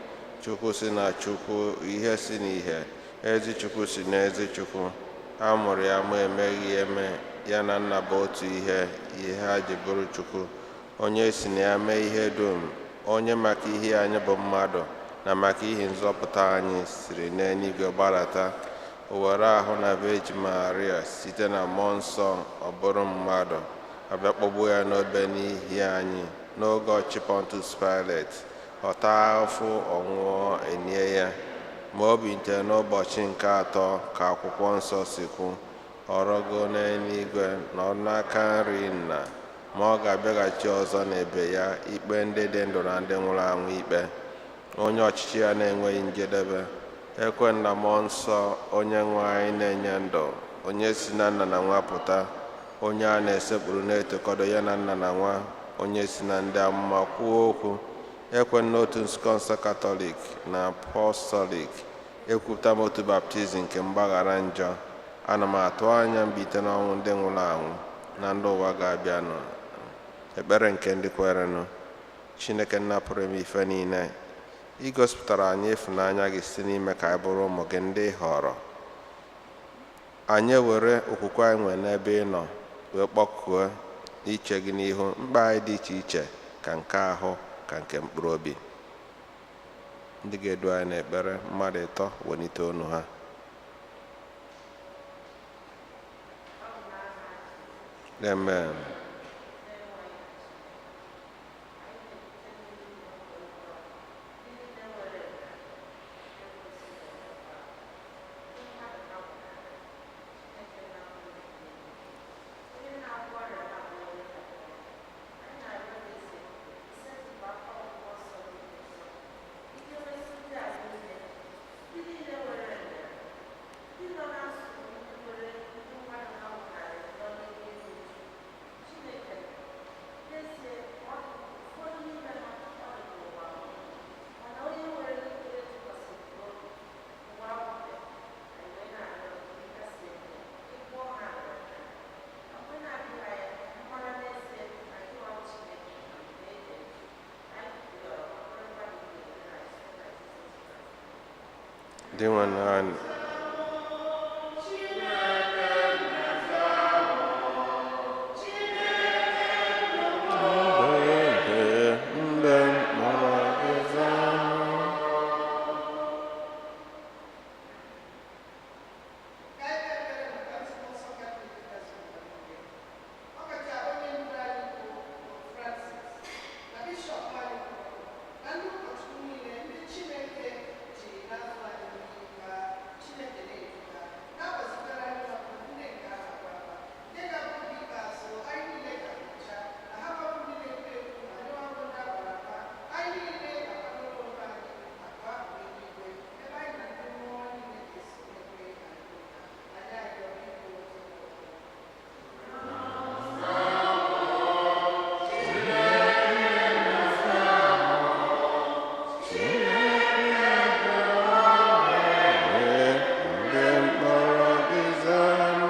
Chukwu si na Chukwu, ihe si n'ihe, ezi Chukwu si na ezi Chukwu, a mụrụ ya ma emeghị eme, ya na Nna bụ otu ihe, ihe ha ji bụrụ Chukwu, onye si na ya mee ihe dum, onye maka ihe anyị bụ mmadụ na maka ihe nzọpụta anyị siri n'eluigwe gbadata, o were ahụ na Virgin Maria site na mmụọ nsọ ọ bụrụ mmadụ, abịa kpọgbuo ya n'obe n'ihi anyị n'oge ọchị Pontius Pilate, ọ taa afụ, ọ nwụọ, enie ya, ma o bilitere n'ụbọchị nke atọ ka akwụkwọ nsọ si kwu, ọ rọgo n'eluigwe nọrọ n'aka nri Nna, ma ọ ga-abịaghachi ọzọ n'ebe ya ikpe ndị dị ndụ na ndị nwụrụ anwụ ikpe, onye ọchịchị ya na-enweghị njedebe. Ekwe na mmụọ nsọ, onye nwe anyị na-enye ndụ, onye si na Nna na Nwa pụta, onye a na-esekpuru na-etokọdo ya na Nna na Nwa, onye si na ndị amụma kwuo okwu. Ekwe n'otu nzukọ nsọ Katọlik na Apọstọlik, ekwupụta m otu baptizim nke mgbaghara njọ. Ana m atụ anya mbilite n'ọnwụ ndị nwụrụ anwụ na ndị ụwa ga-abịanụ. Ekpere nke ndị kwerenụ. Chineke Nna pụrụ ime ife niile, ị gosipụtara anyị ịfụnanya gị site n'ime ka anyị bụrụ ụmụ gị ndị ị họrọ. Anyị ewere okwukwe anyị nwere n'ebe ị nọ wee kpọkuo iche gị n'ihu mkpa anyị dị iche iche, ka nke ahụ ka nke mkpụrụ obi. Ndị ga-edu anyị n'ekpere mmadụ ịtọ, welite onu ha. Amen. Dinwenụ anyị. Mgbe mkpọrọ gị zaa m. Mgbe mkpọrọ gị zaa m.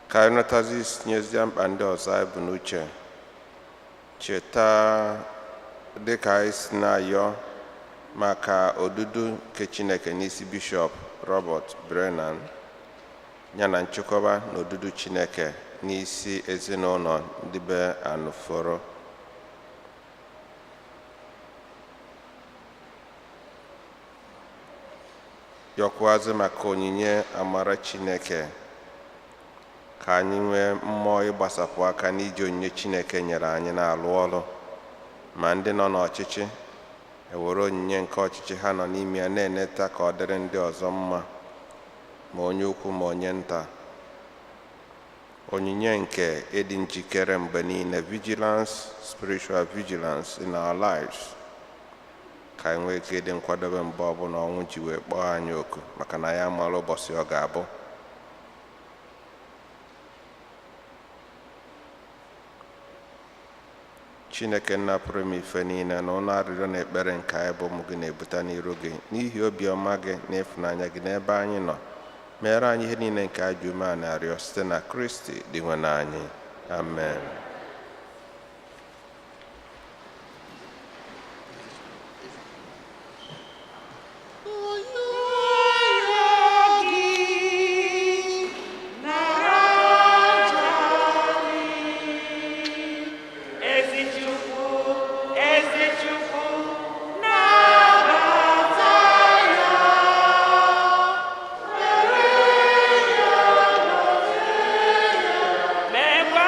Ka anyị natazi tinyezie mkpa ndị ọzọ anyị bụ n'uche. Cheta dịka anyị si na-ayọ maka odudu nke Chineke n'isi Bishọp Robert Brennan, ya na nchịkọba na odudu Chineke n'isi ezinụlọ ndị be Anụfọrọ. Yọkwazị maka onyinye amara Chineke ka anyị nwee mmụọ ịgbasapụ aka n'iji onyinye Chineke nyere anyị na-alụ ọrụ, ma ndị nọ n'ọchịchị ewere onyinye nke ọchịchị ha nọ n'ime ya na-eneta ka ọ dịrị ndị ọzọ mma, ma onye ukwu ma onye nta. Onyinye nke ịdị njikere mgbe niile, vigilance, spiritual vigilance in our lives, ka anyị nwee ike ịdị nkwadobe mgbe ọbụla ọnwụ ji wee kpọọ anyị oku, maka na ya amara ụbọchị ọ ga-abụ. Chineke nna pụrụ ime ife niile, na ụlọ arịrịọ na ekpere nke anyị bụ ụmụ gị na-ebute n'iru gị n'ihi obiọma gị na ịfụnanya gị n'ebe anyị nọ, meere anyị ihe niile nke anyị ji umeala arịọ site na Kristi Dinwenụ anyị. Amen. Ezi Chukwu, ezi Chukwu, nabata ya. Mekwa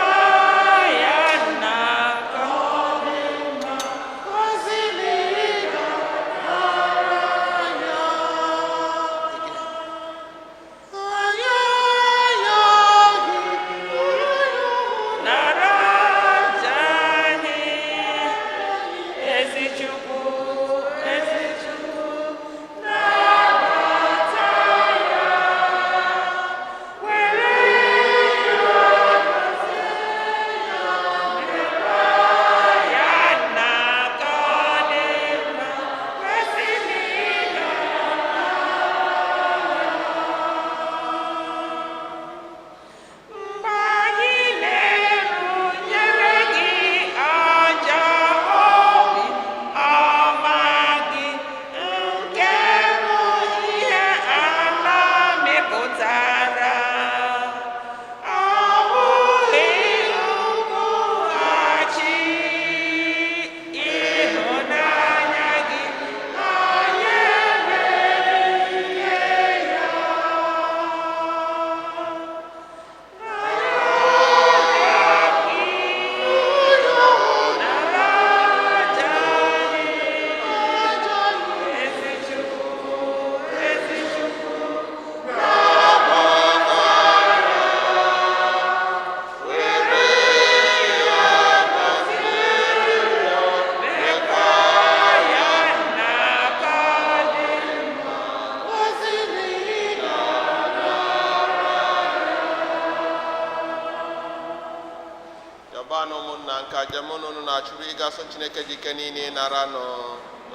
Yọbanụ ụmụnna nke aja mụ na unu na-achụrụ ịga sọ Chineke ji ike niile ịnara nụ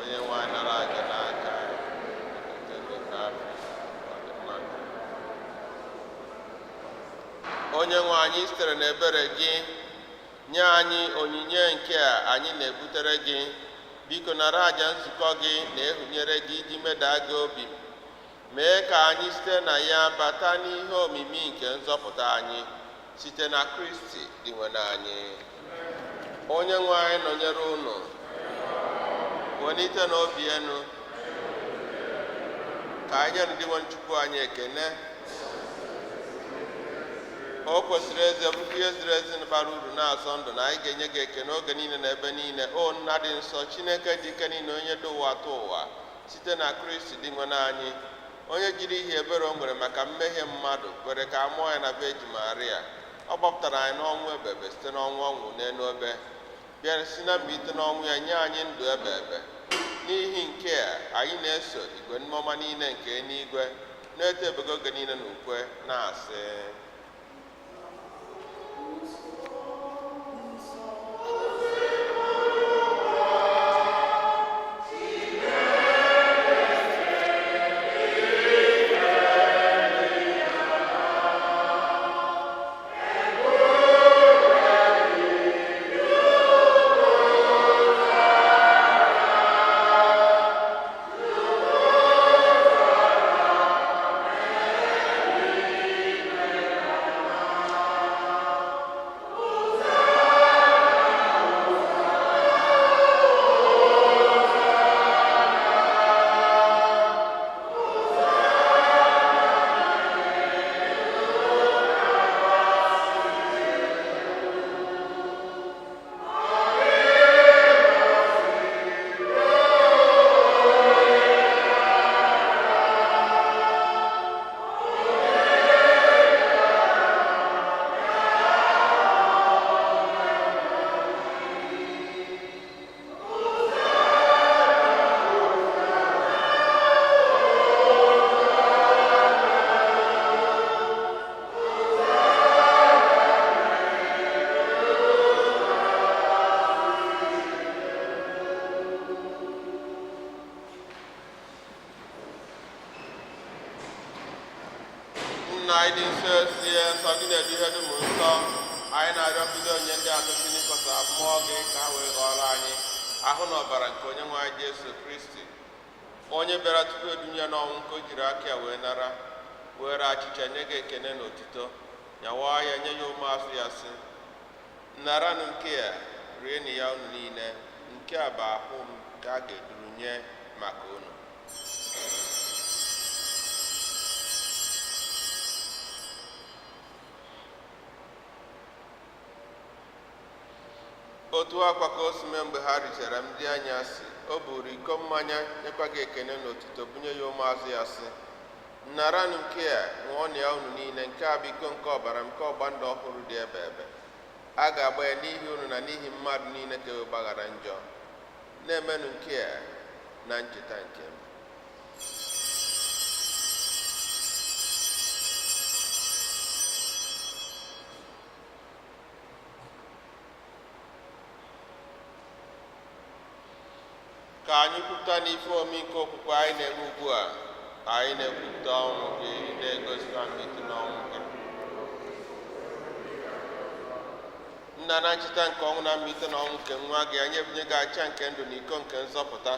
onye nwe anyị nara aja n'aka nke ndị kafir, ọ dị mma. Onye nwe anyị sitere n'ebere gị nye anyị onyinye nke a anyị na-ebutere gị. Biko nara aja nzukọ gị na-ehunyere gị iji medaa gị obi, mee ka anyị site na ya bata n'ihe omimi nke nzọpụta anyị site na Kristi Dinwenụ anyị. Onye nwe anyị nọnyere unu. Welite n'obi enu ka anyị nye Dinwenụ Chukwu anyị ekene. O kwesịrị eze bụrụkwa ihe ziri ezi na bara uru na-asọ ndụ na anyị ga-enye gị ekene oge niile na ebe niile, o nna dị nsọ, Chineke dị ike niile, onye dị ụwa atọ ụwa, site na Kristi Dinwenụ anyị, onye jiri ihe ebere o nwere maka mmehie mmadụ kwere ka a mụọ ya na Virgin Maria. Ọ gbapụtara anyị n'ọnwụ ebebe site n'ọnwụ ọnwụ n'elu obe, bịara si na mbilite n'ọnwụ ya nye anyị ndụ ebebe. N'ihi nke a anyị na-eso igwe mmụọma niile nke eluigwe na-eto ebube oge niile na ukwe na-asị: Nna anyị dị nsọ, ezie nsọ gị na-edu ihe dum nsọ. Anyị na-arịọbido onye ndị atọ si n'ịkọta mmụọ gị ka ha wee ghọrọ anyị ahụ na ọbara nke onye nwe anyị Jesu Kristi, onye bịara tupu edunye n'ọnwụ nke o jiri aka ya wee nara, were achịcha nye gị ekene na otuto, nyawa ya nye ya ụmụazụ ya sị: naranụ nke a, rienụ ya unu niile, nke a bụ ahụ m ka a ga-eduru nye maka unu. Otu akwa ka o si mee mgbe ha richara ndị anyasị, o buru iko mmanya nyekwa gị ekene na otuto, bunye ya ụmụazụ ya sị: naranụ nke a, ṅụọnụ ya unu niile, nke a bụ iko nke ọbara m nke ọgba ndụ ọhụrụ dị ebe ebe. A ga-agba ya n'ihi unu na n'ihi mmadụ niile ka e gbaghara njọ. Na-emenụ nke a na ncheta nke m. Ka anyị kwupụta n'ife omimi nke okwukwe anyị na-eme ugbu a. Anyị na-ekwupụta ọnwụ gị, na-egosikwa mbilite n'ọnwụ gị. Nna, na ncheta nke ọnwụ na mbilite n'ọnwụ nke nwa gị, anyị ebunye gị acha nke ndụ na iko nke nzọpụta.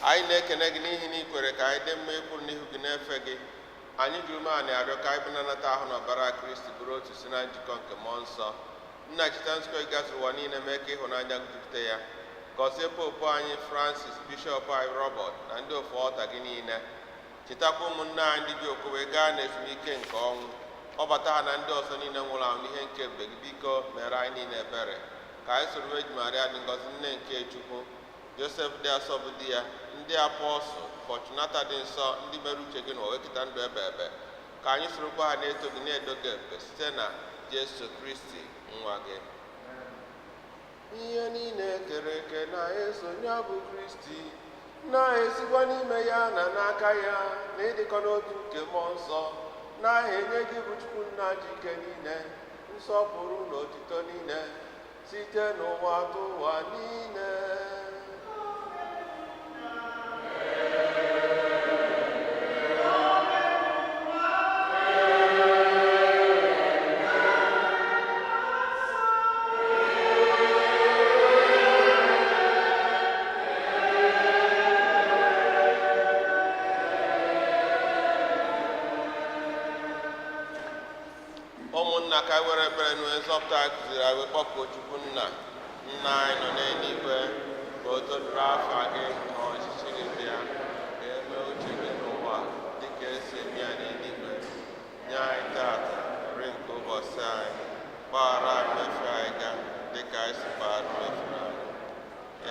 Anyị na-ekene gị n'ihi na ị kwere ka anyị dị mma ịkwụrụ n'ihu gị na-efe gị. Anyị ji umeala arịọ ka anyị bụ nanata ahụ na ọbara Kristi bụrụ otu si na njikọ nke mmụọ nsọ. Nna, cheta nzukọ gị gazuru ụwa niile, mee ka ịhụnanya gị jupụta ya. Gọzie popu anyị Francis, bishọp anyị Robert na ndị ofu ọta gị niile. Chetakwa ụmụnne anyị ndị ji okwukwe gaa n'ezumike nke ọnwụ, kpọbata ha na ndị ọzọ niile nwụrụ anwụ n'ihe nke ebube gị. Biko mere anyị niile ebere, ka anyị soro Virgin Maria dị ngọzi, nne nke Chukwu, Josef dị asọ bụ di ya, ndị apọstụl, Fortunata dị nsọ, ndị mere uche gị na wekịta ndụ ebe ebe, ka anyị sorokwa ha na-eto gị na-edo gị ebube site na Jesu Kristi nwa gị. Ihe niile kere eke na-eso ya bụ Kristi, na-esikwa n'ime ya na n'aka ya na ịdịkọ n'otu nke mmụọ nsọ, na-enye gị bụ Chukwu Nna ji ike niile nsọpụrụ na otito niile Site n'ụwa tụwa niile. Ụmụnna, ka anyị were ekpere na onye nzọpụta anyị kụziri anyị wee kpọkuo Chukwu Nna. Nna anyị nọ n'eluigwe, ka o todoro afa gị, ka ọchịchị gị bịa, ka e mee uche gị n'ụwa dịka esi eme ya n'eluigwe. Nye anyị tata nri nke ụbọchị anyị. Gbaghara anyị mmefu anyị ga dịka anyị si gbaghara mmefu anyị.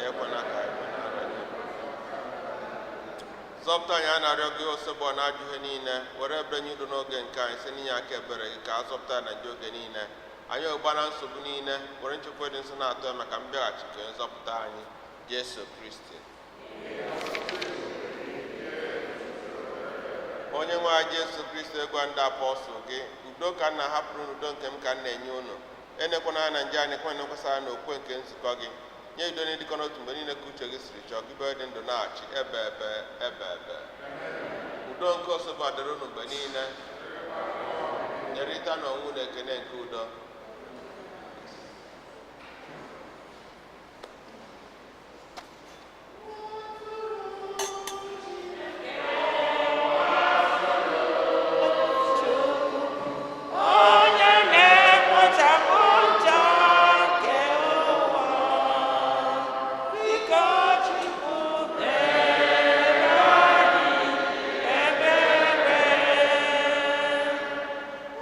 Ekwena ka anyị kwenara gị. Zọpụta anyị, a na-arịọ gị, osogbo na ajọ ihe niile. Were ebere nye udo n'oge nke anyị, site n'inye aka ebere gị ka a zọpụta na ndị oge niile. Anyị ụgba na nsogbu niile, were nchekwa dị nsọ na-atọ ya maka mbịaghachi nke nzọpụta anyị, Jesu Kristi. Onye nwe anyị Jesu Kristi, gwa ndị apọstụl gị, udo ka m na-ahapụrụ unu, udo nke m ka m na-enye unu. Enekwana anya na nje anyị, kwana ekwesara na okwe nke nzukọ gị. Nye udo na ịdịkọ n'otu mgbe niile ka uche gị siri chọọ, gị bụ dị ndụ na-achị ebe ebe ebe ebe. Udo nke osogbo dịrị unu mgbe niile. Nyerịta n'onwe unu ekene nke udo. Onye na-ekpochapụ njọ nke ụwa, biko Chukwu mere anyị ebere.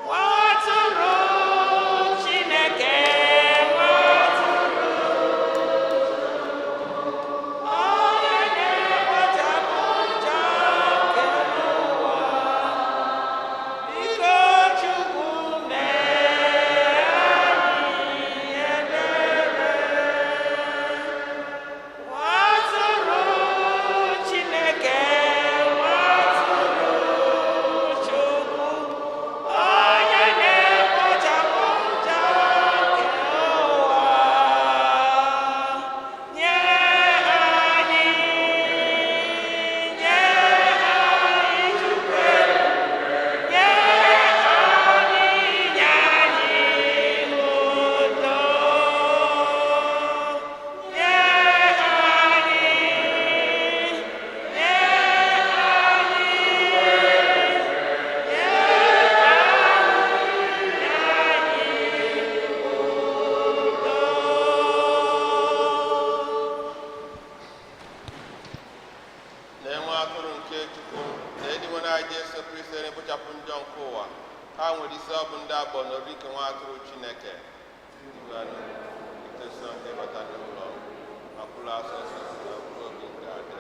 Nwa atụrụ Chineke, nwa atụrụ, onye na-ekpochapụ njọ nke ụwa, biko Chukwu mee anyị ebere. Nwa atụrụ Chineke, nwa atụrụ Chukwu, onye na-ekpochapụ njọ nke ụwa, nye anyị, nye anyị Chukwu, nye anyị, nye anyị udo. Nye anyị, nye anyị, nye anyị udo. Na-enwe atụrụ nke Chukwu na edinwe na Jesu Kristi na-ekpochapụ njọ nke ụwa. Ha nwere isi ọ bụ ndị agbọ n'obi nke nwa atụrụ Chineke. Igwanụ iteso nke bata n'ụlọ akwụla asọsọ na mkpụrụ obi nke adị.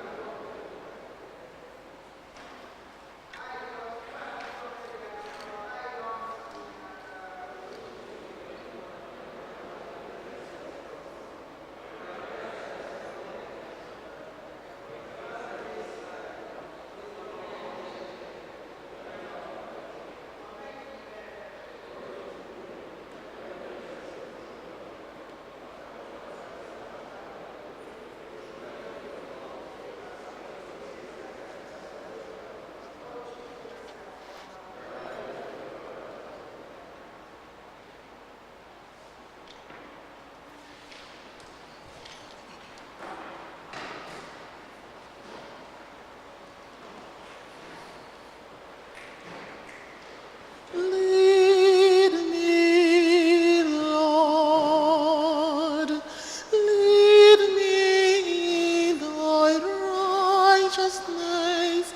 Lead me, Lord, lead me in thy righteousness.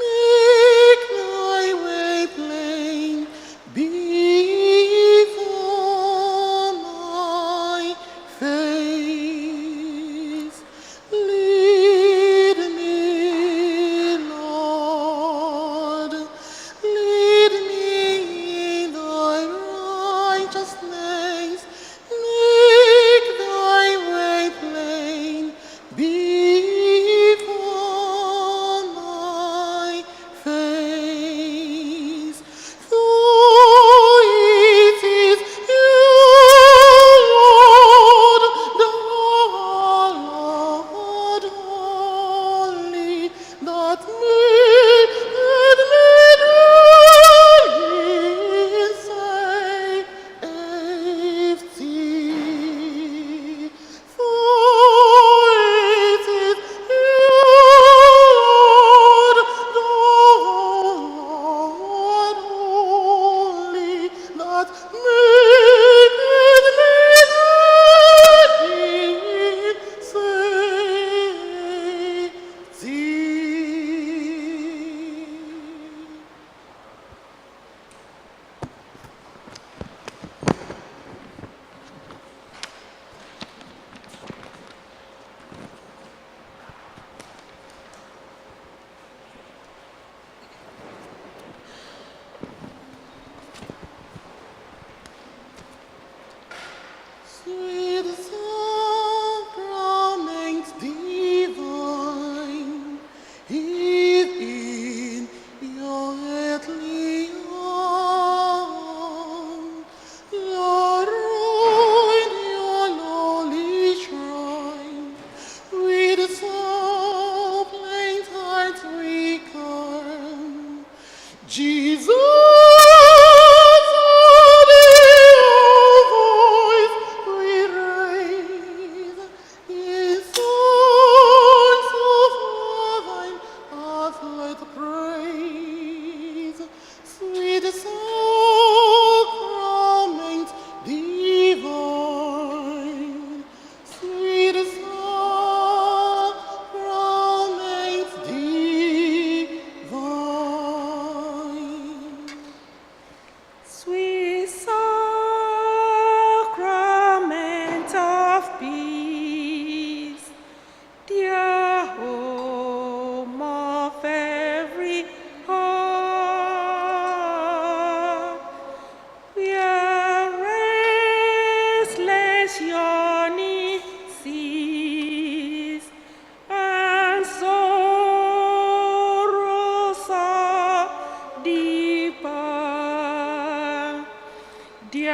Make thy way plain before my face. Lead me, Lord, lead me in thy righteousness. Make thy way plain before my face. For it is you, Lord,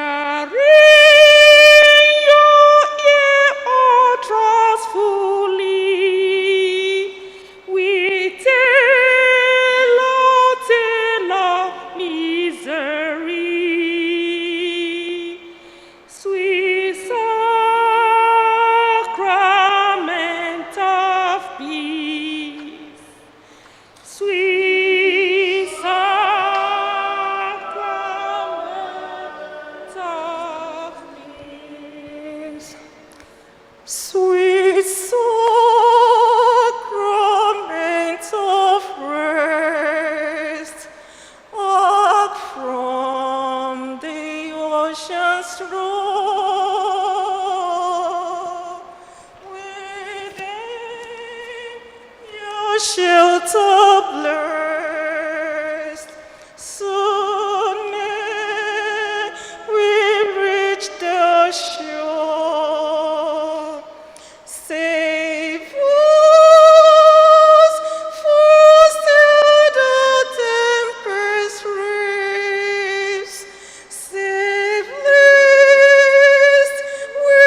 Hearing your ear all trustfully, we tell our tale of misery. Sweet sacrament of peace, sweet sacrament of peace. Sweet sacrament of rest, up from the ocean's roar, within your shelter blessed, soon may we reach the shore. Save us, for still the tempest raves. Save lest we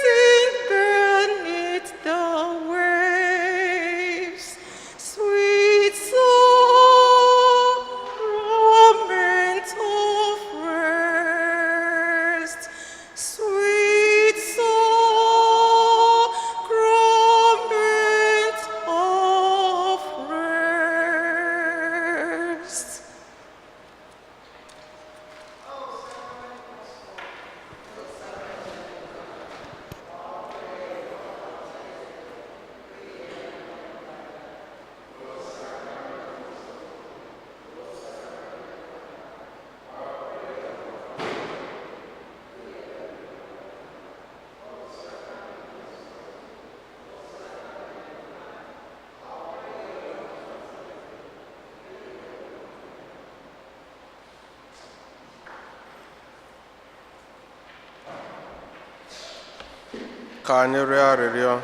sink beneath the waves. Sweet sacrament of rest, sweet sacrament of rest. Ka anyị rịọ arịrịọ.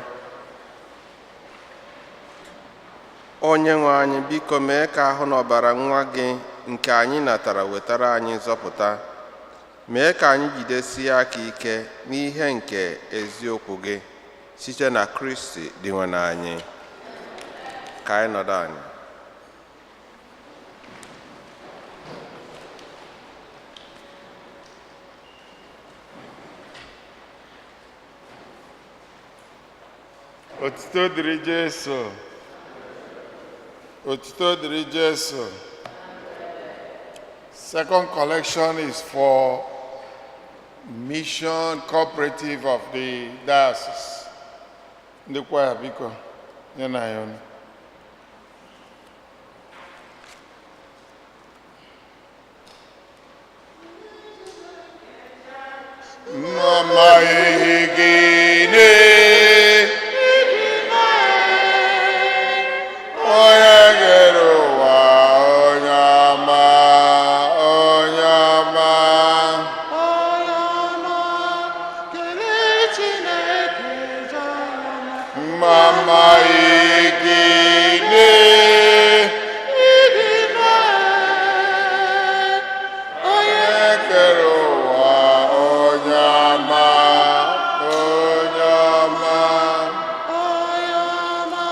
Onye nwe anyị, biko mee ka ahụ na ọbara nwa gị nke anyị natara wetara anyị nzọpụta. Mee ka anyị jidesie aka ike n'ihe nke eziokwu gị site na Kristi dị nwe anyị. Ka anyị nọdụ anyị. Otuto dịrị Jesu. Otuto dịrị Jesu. Second collection is for Mission Cooperative of the Diocese. Ndị kwaya, biko, nye na ya ọnụ. Mama gịnị onye kere ụwa, onye ọma, onye ọma. Onye ọma, kelee Chineke jara. Mama gịnị Ịdị mma, onye onye kere ụwa, onye ọma, onye ọma. Onye ọma,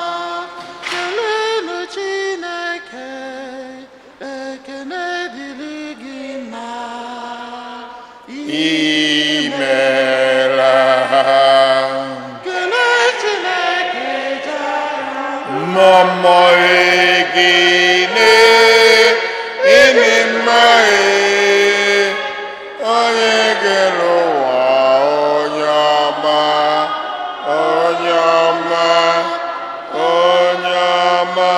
keleenụ Chineke, ekele dịrị gị na Imeela. Kelee Chineke jara. Mama gịnị ịdị mma e, onye kere ụwa, onye ọma, onye ọma, onye ọma.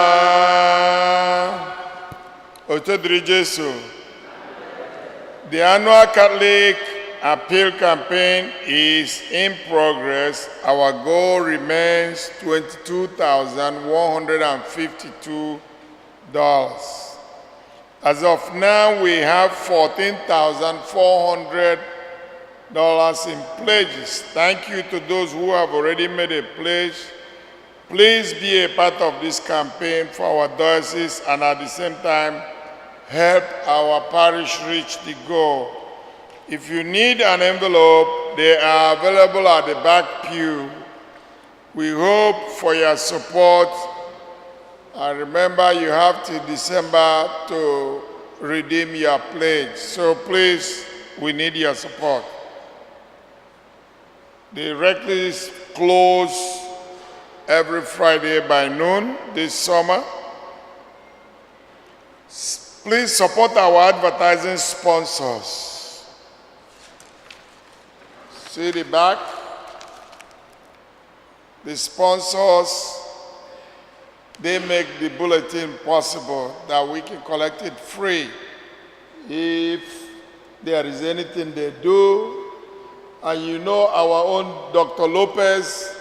Otuto dịrị Jesu. The annual Catholic Appeal Campaign is in progress. Our goal remains $22,152. As of now, we have $14,400 in pledges. Thank you to those who have already made a pledge. Please be a part of this campaign for our diocese and at the same time help our parish reach the goal. If you need an envelope, they are available at the back pew. We hope for your support. And remember, you have till December to redeem your pledge. So please, we need your support. The rectories close every Friday by noon this summer. Please support our advertising sponsors. See the back? The sponsors, they make the bulletin possible that we can collect it free. If there is anything they do, and you know our own Dr. Lopez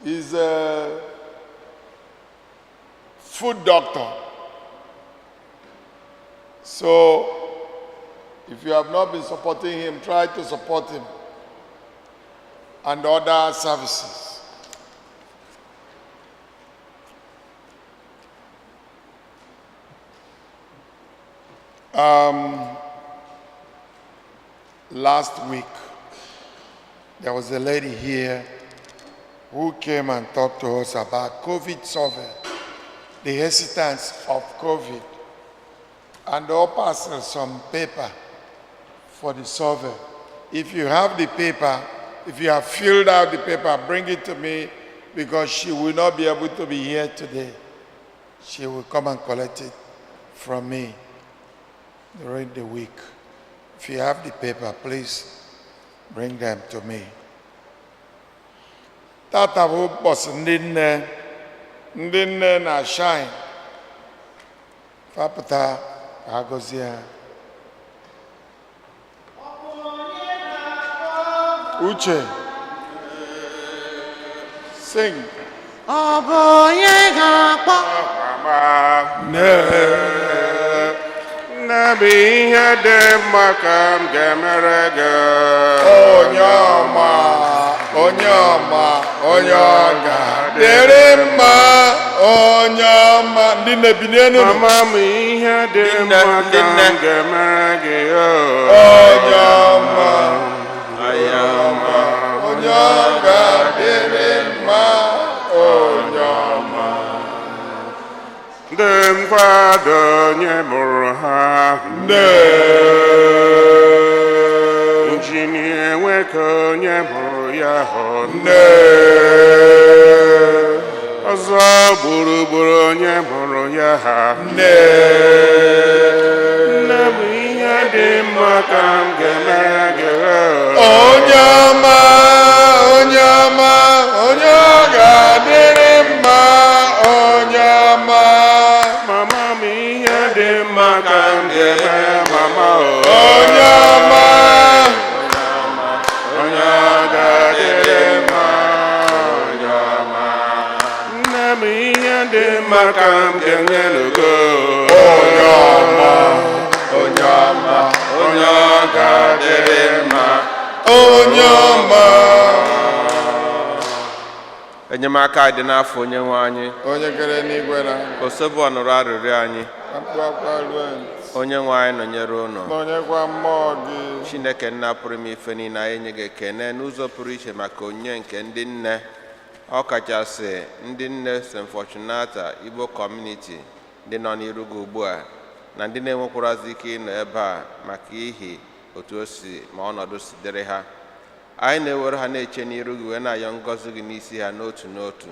is a food doctor. So if you have not been supporting him, try to support him and other services. Last week, there was a lady here who came and talked to us about COVID survey, the hesitance of COVID, and all passed us some paper for the survey. If you have the paper, if you have filled out the paper, bring it to me because she will not be able to be here today. She will come and collect it from me during the week. If you have the paper, please bring them to me. Tata bụ ụbọchị ndị nne, ndị nne na shine. Fapụta ka a gọzie ha. Uche, sing. Ọ bụ onye ga-akpọ? Nne, nne bụ ihe dị mma ka m ga-emere gị. Onye ọma, onye ọma, onye ọ ga-adịrị mma, onye ọma. Ndị nne binie nụ. Mama m, ihe dị Nne, mma ndị ka nne. m ga-emere gị. Onye ọma, Onye ọma. Onye ọ ga-adịrị mma, onye ọma. Ndị mmadụ, onye mụrụ ha? Nne. Injinia Nweke, onye mụrụ ya hụ? Nne. Ọzọ gburugburu, onye mụrụ ya ha? Nne. Nne bụ ihe dị mma ka m ga-emere gị. Onye ọma, onye ọma, onye ọ ga-adịrị mma, onye ọma. Mama m, ihe dị mma ka m ga-emere mama o. Onye ọma. Onye ọ ga-adịrị mma, onye ọma. Nne m, ihe dị mma ka m ga-enye n'ugo. Onye ọma, onye ọma, onye ọ ga-adịrị mma. Onye ọma. Enyemaka dị n'afọ onye nwe anyị. Onye kere n'igwe na Osobu ọnụrụ arịrịọ anyị. Mkpu akwa ruo ntị. Onye nwe anyị nọnyere unu. Nọnyekwa mmụọ gị. Chineke nna pụrụ ime ife niile, anyị nye gị ekene n'ụzọ pụrụ iche maka onyinye nke ndị nne, ọ kachasị ndị nne St. Fortunata Igbo Community, ndị nọ n'iru gị ugbu a na ndị na-enwekwarazi ike ịnọ ebe a maka ihi otu o si ma ọnọdụ si dịrị ha. Anyị na-ewere ha na-eche n'iru gị wee na-ayọ ngọzi gị n'isi ha n'otu n'otu.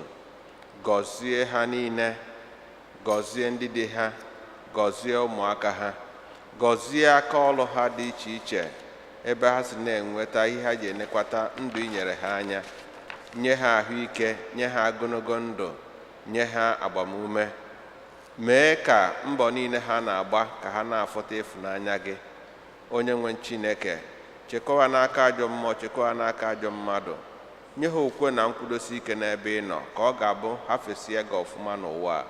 Gọzie ha niile, gọzie ndị dị ha, gọzie ụmụaka ha, gọzie aka ọlụ ha dị iche iche ebe ha si na-enweta ihe ha ji enekwata ndụ inyere ha anya. Nye ha ahụike, nye ha ogologo ndụ, nye ha agbamume. Mee ka mbọ niile ha na-agba ka ha na-afụta ịfụnanya gị. Onye nwe Chineke, chekwa n'aka ajọ mmụọ, chekwa n'aka ajọ mmadụ. Nye ha okwe na nkwudosi ike n'ebe ị nọ, ka ọ ga-abụ ha fesie gị ọfụma n'ụwa a,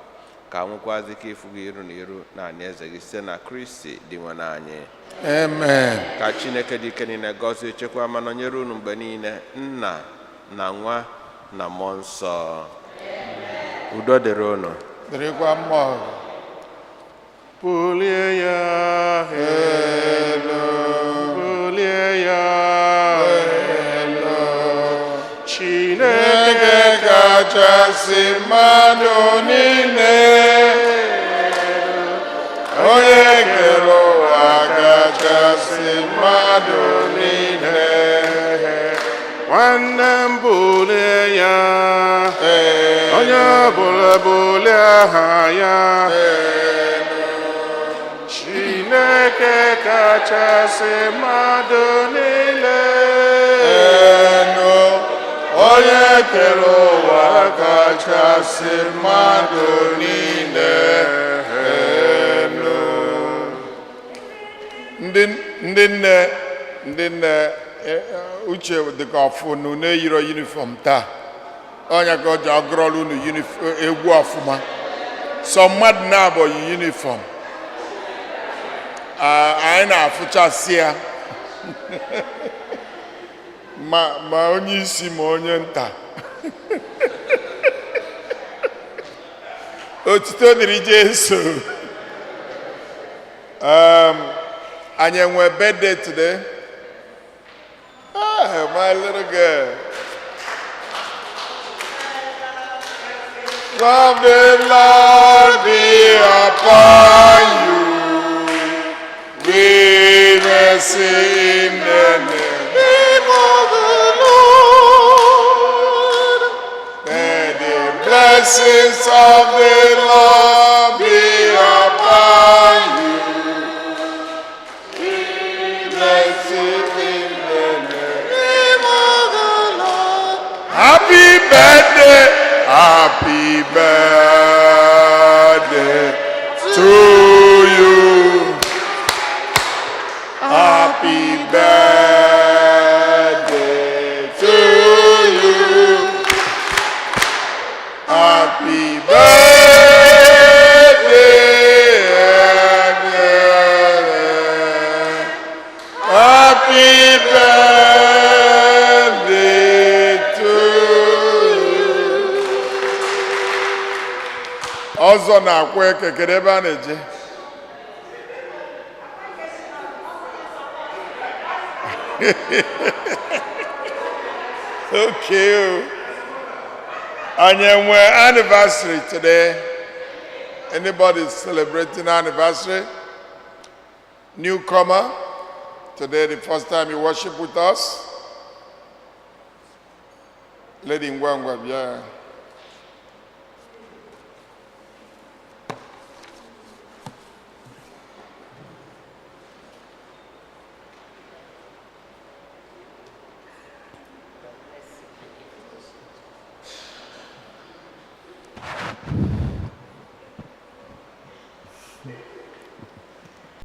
ka nwekwazi ike ịfụ gị iru na iru na eze gị, site na Kristi dị nwe anyị. Amen. Ka Chineke dị ike niile gọzie, chekwa ma nọnyere unu mgbe niile, Nna na Nwa na Mmụọ Nsọ. Udo dịrị unu. Dịrịkwa mmụọ gị. Bulie ya elu. Kachasị mmadụ niile. Onye kere ụwa kachasị mmadụ niile. Nwanne m, bulie ya. Onye ọbụla bulie aha ya. Chineke kachasị mmadụ niile. Enu, onye kere ụwa kachasị mmadụ niile enu. Ndị nne, ndị nne, uche dịka ọfụ na unu eyiro uniform taa. Ọnya ka ọ ji agụrọla unu egwu ọfụma. Sọ mmadụ na-abụ yi uniform. Ah, anyị na-afụchasị ya, ma onye isi ma onye nta. Otito dịrị Jesu. Anyị enwe birthday today? Ah, my little girl. Love the Lord be upon you with mercy in the name of the Lord. May the blessings of the Lord be upon you. Blessings in the name. Name of the Lord. Happy birthday, happy birthday to you. Happy birthday to you. Happy birthday. Happy birthday to you. Ọzọ na-akwa eke, kedu ebe a na-eje? Okay. O. Anyị enwe anniversary today? Anybody celebrating anniversary? Newcomer? Today, the first time you worship with us? Lady Ngwangwa, yeah.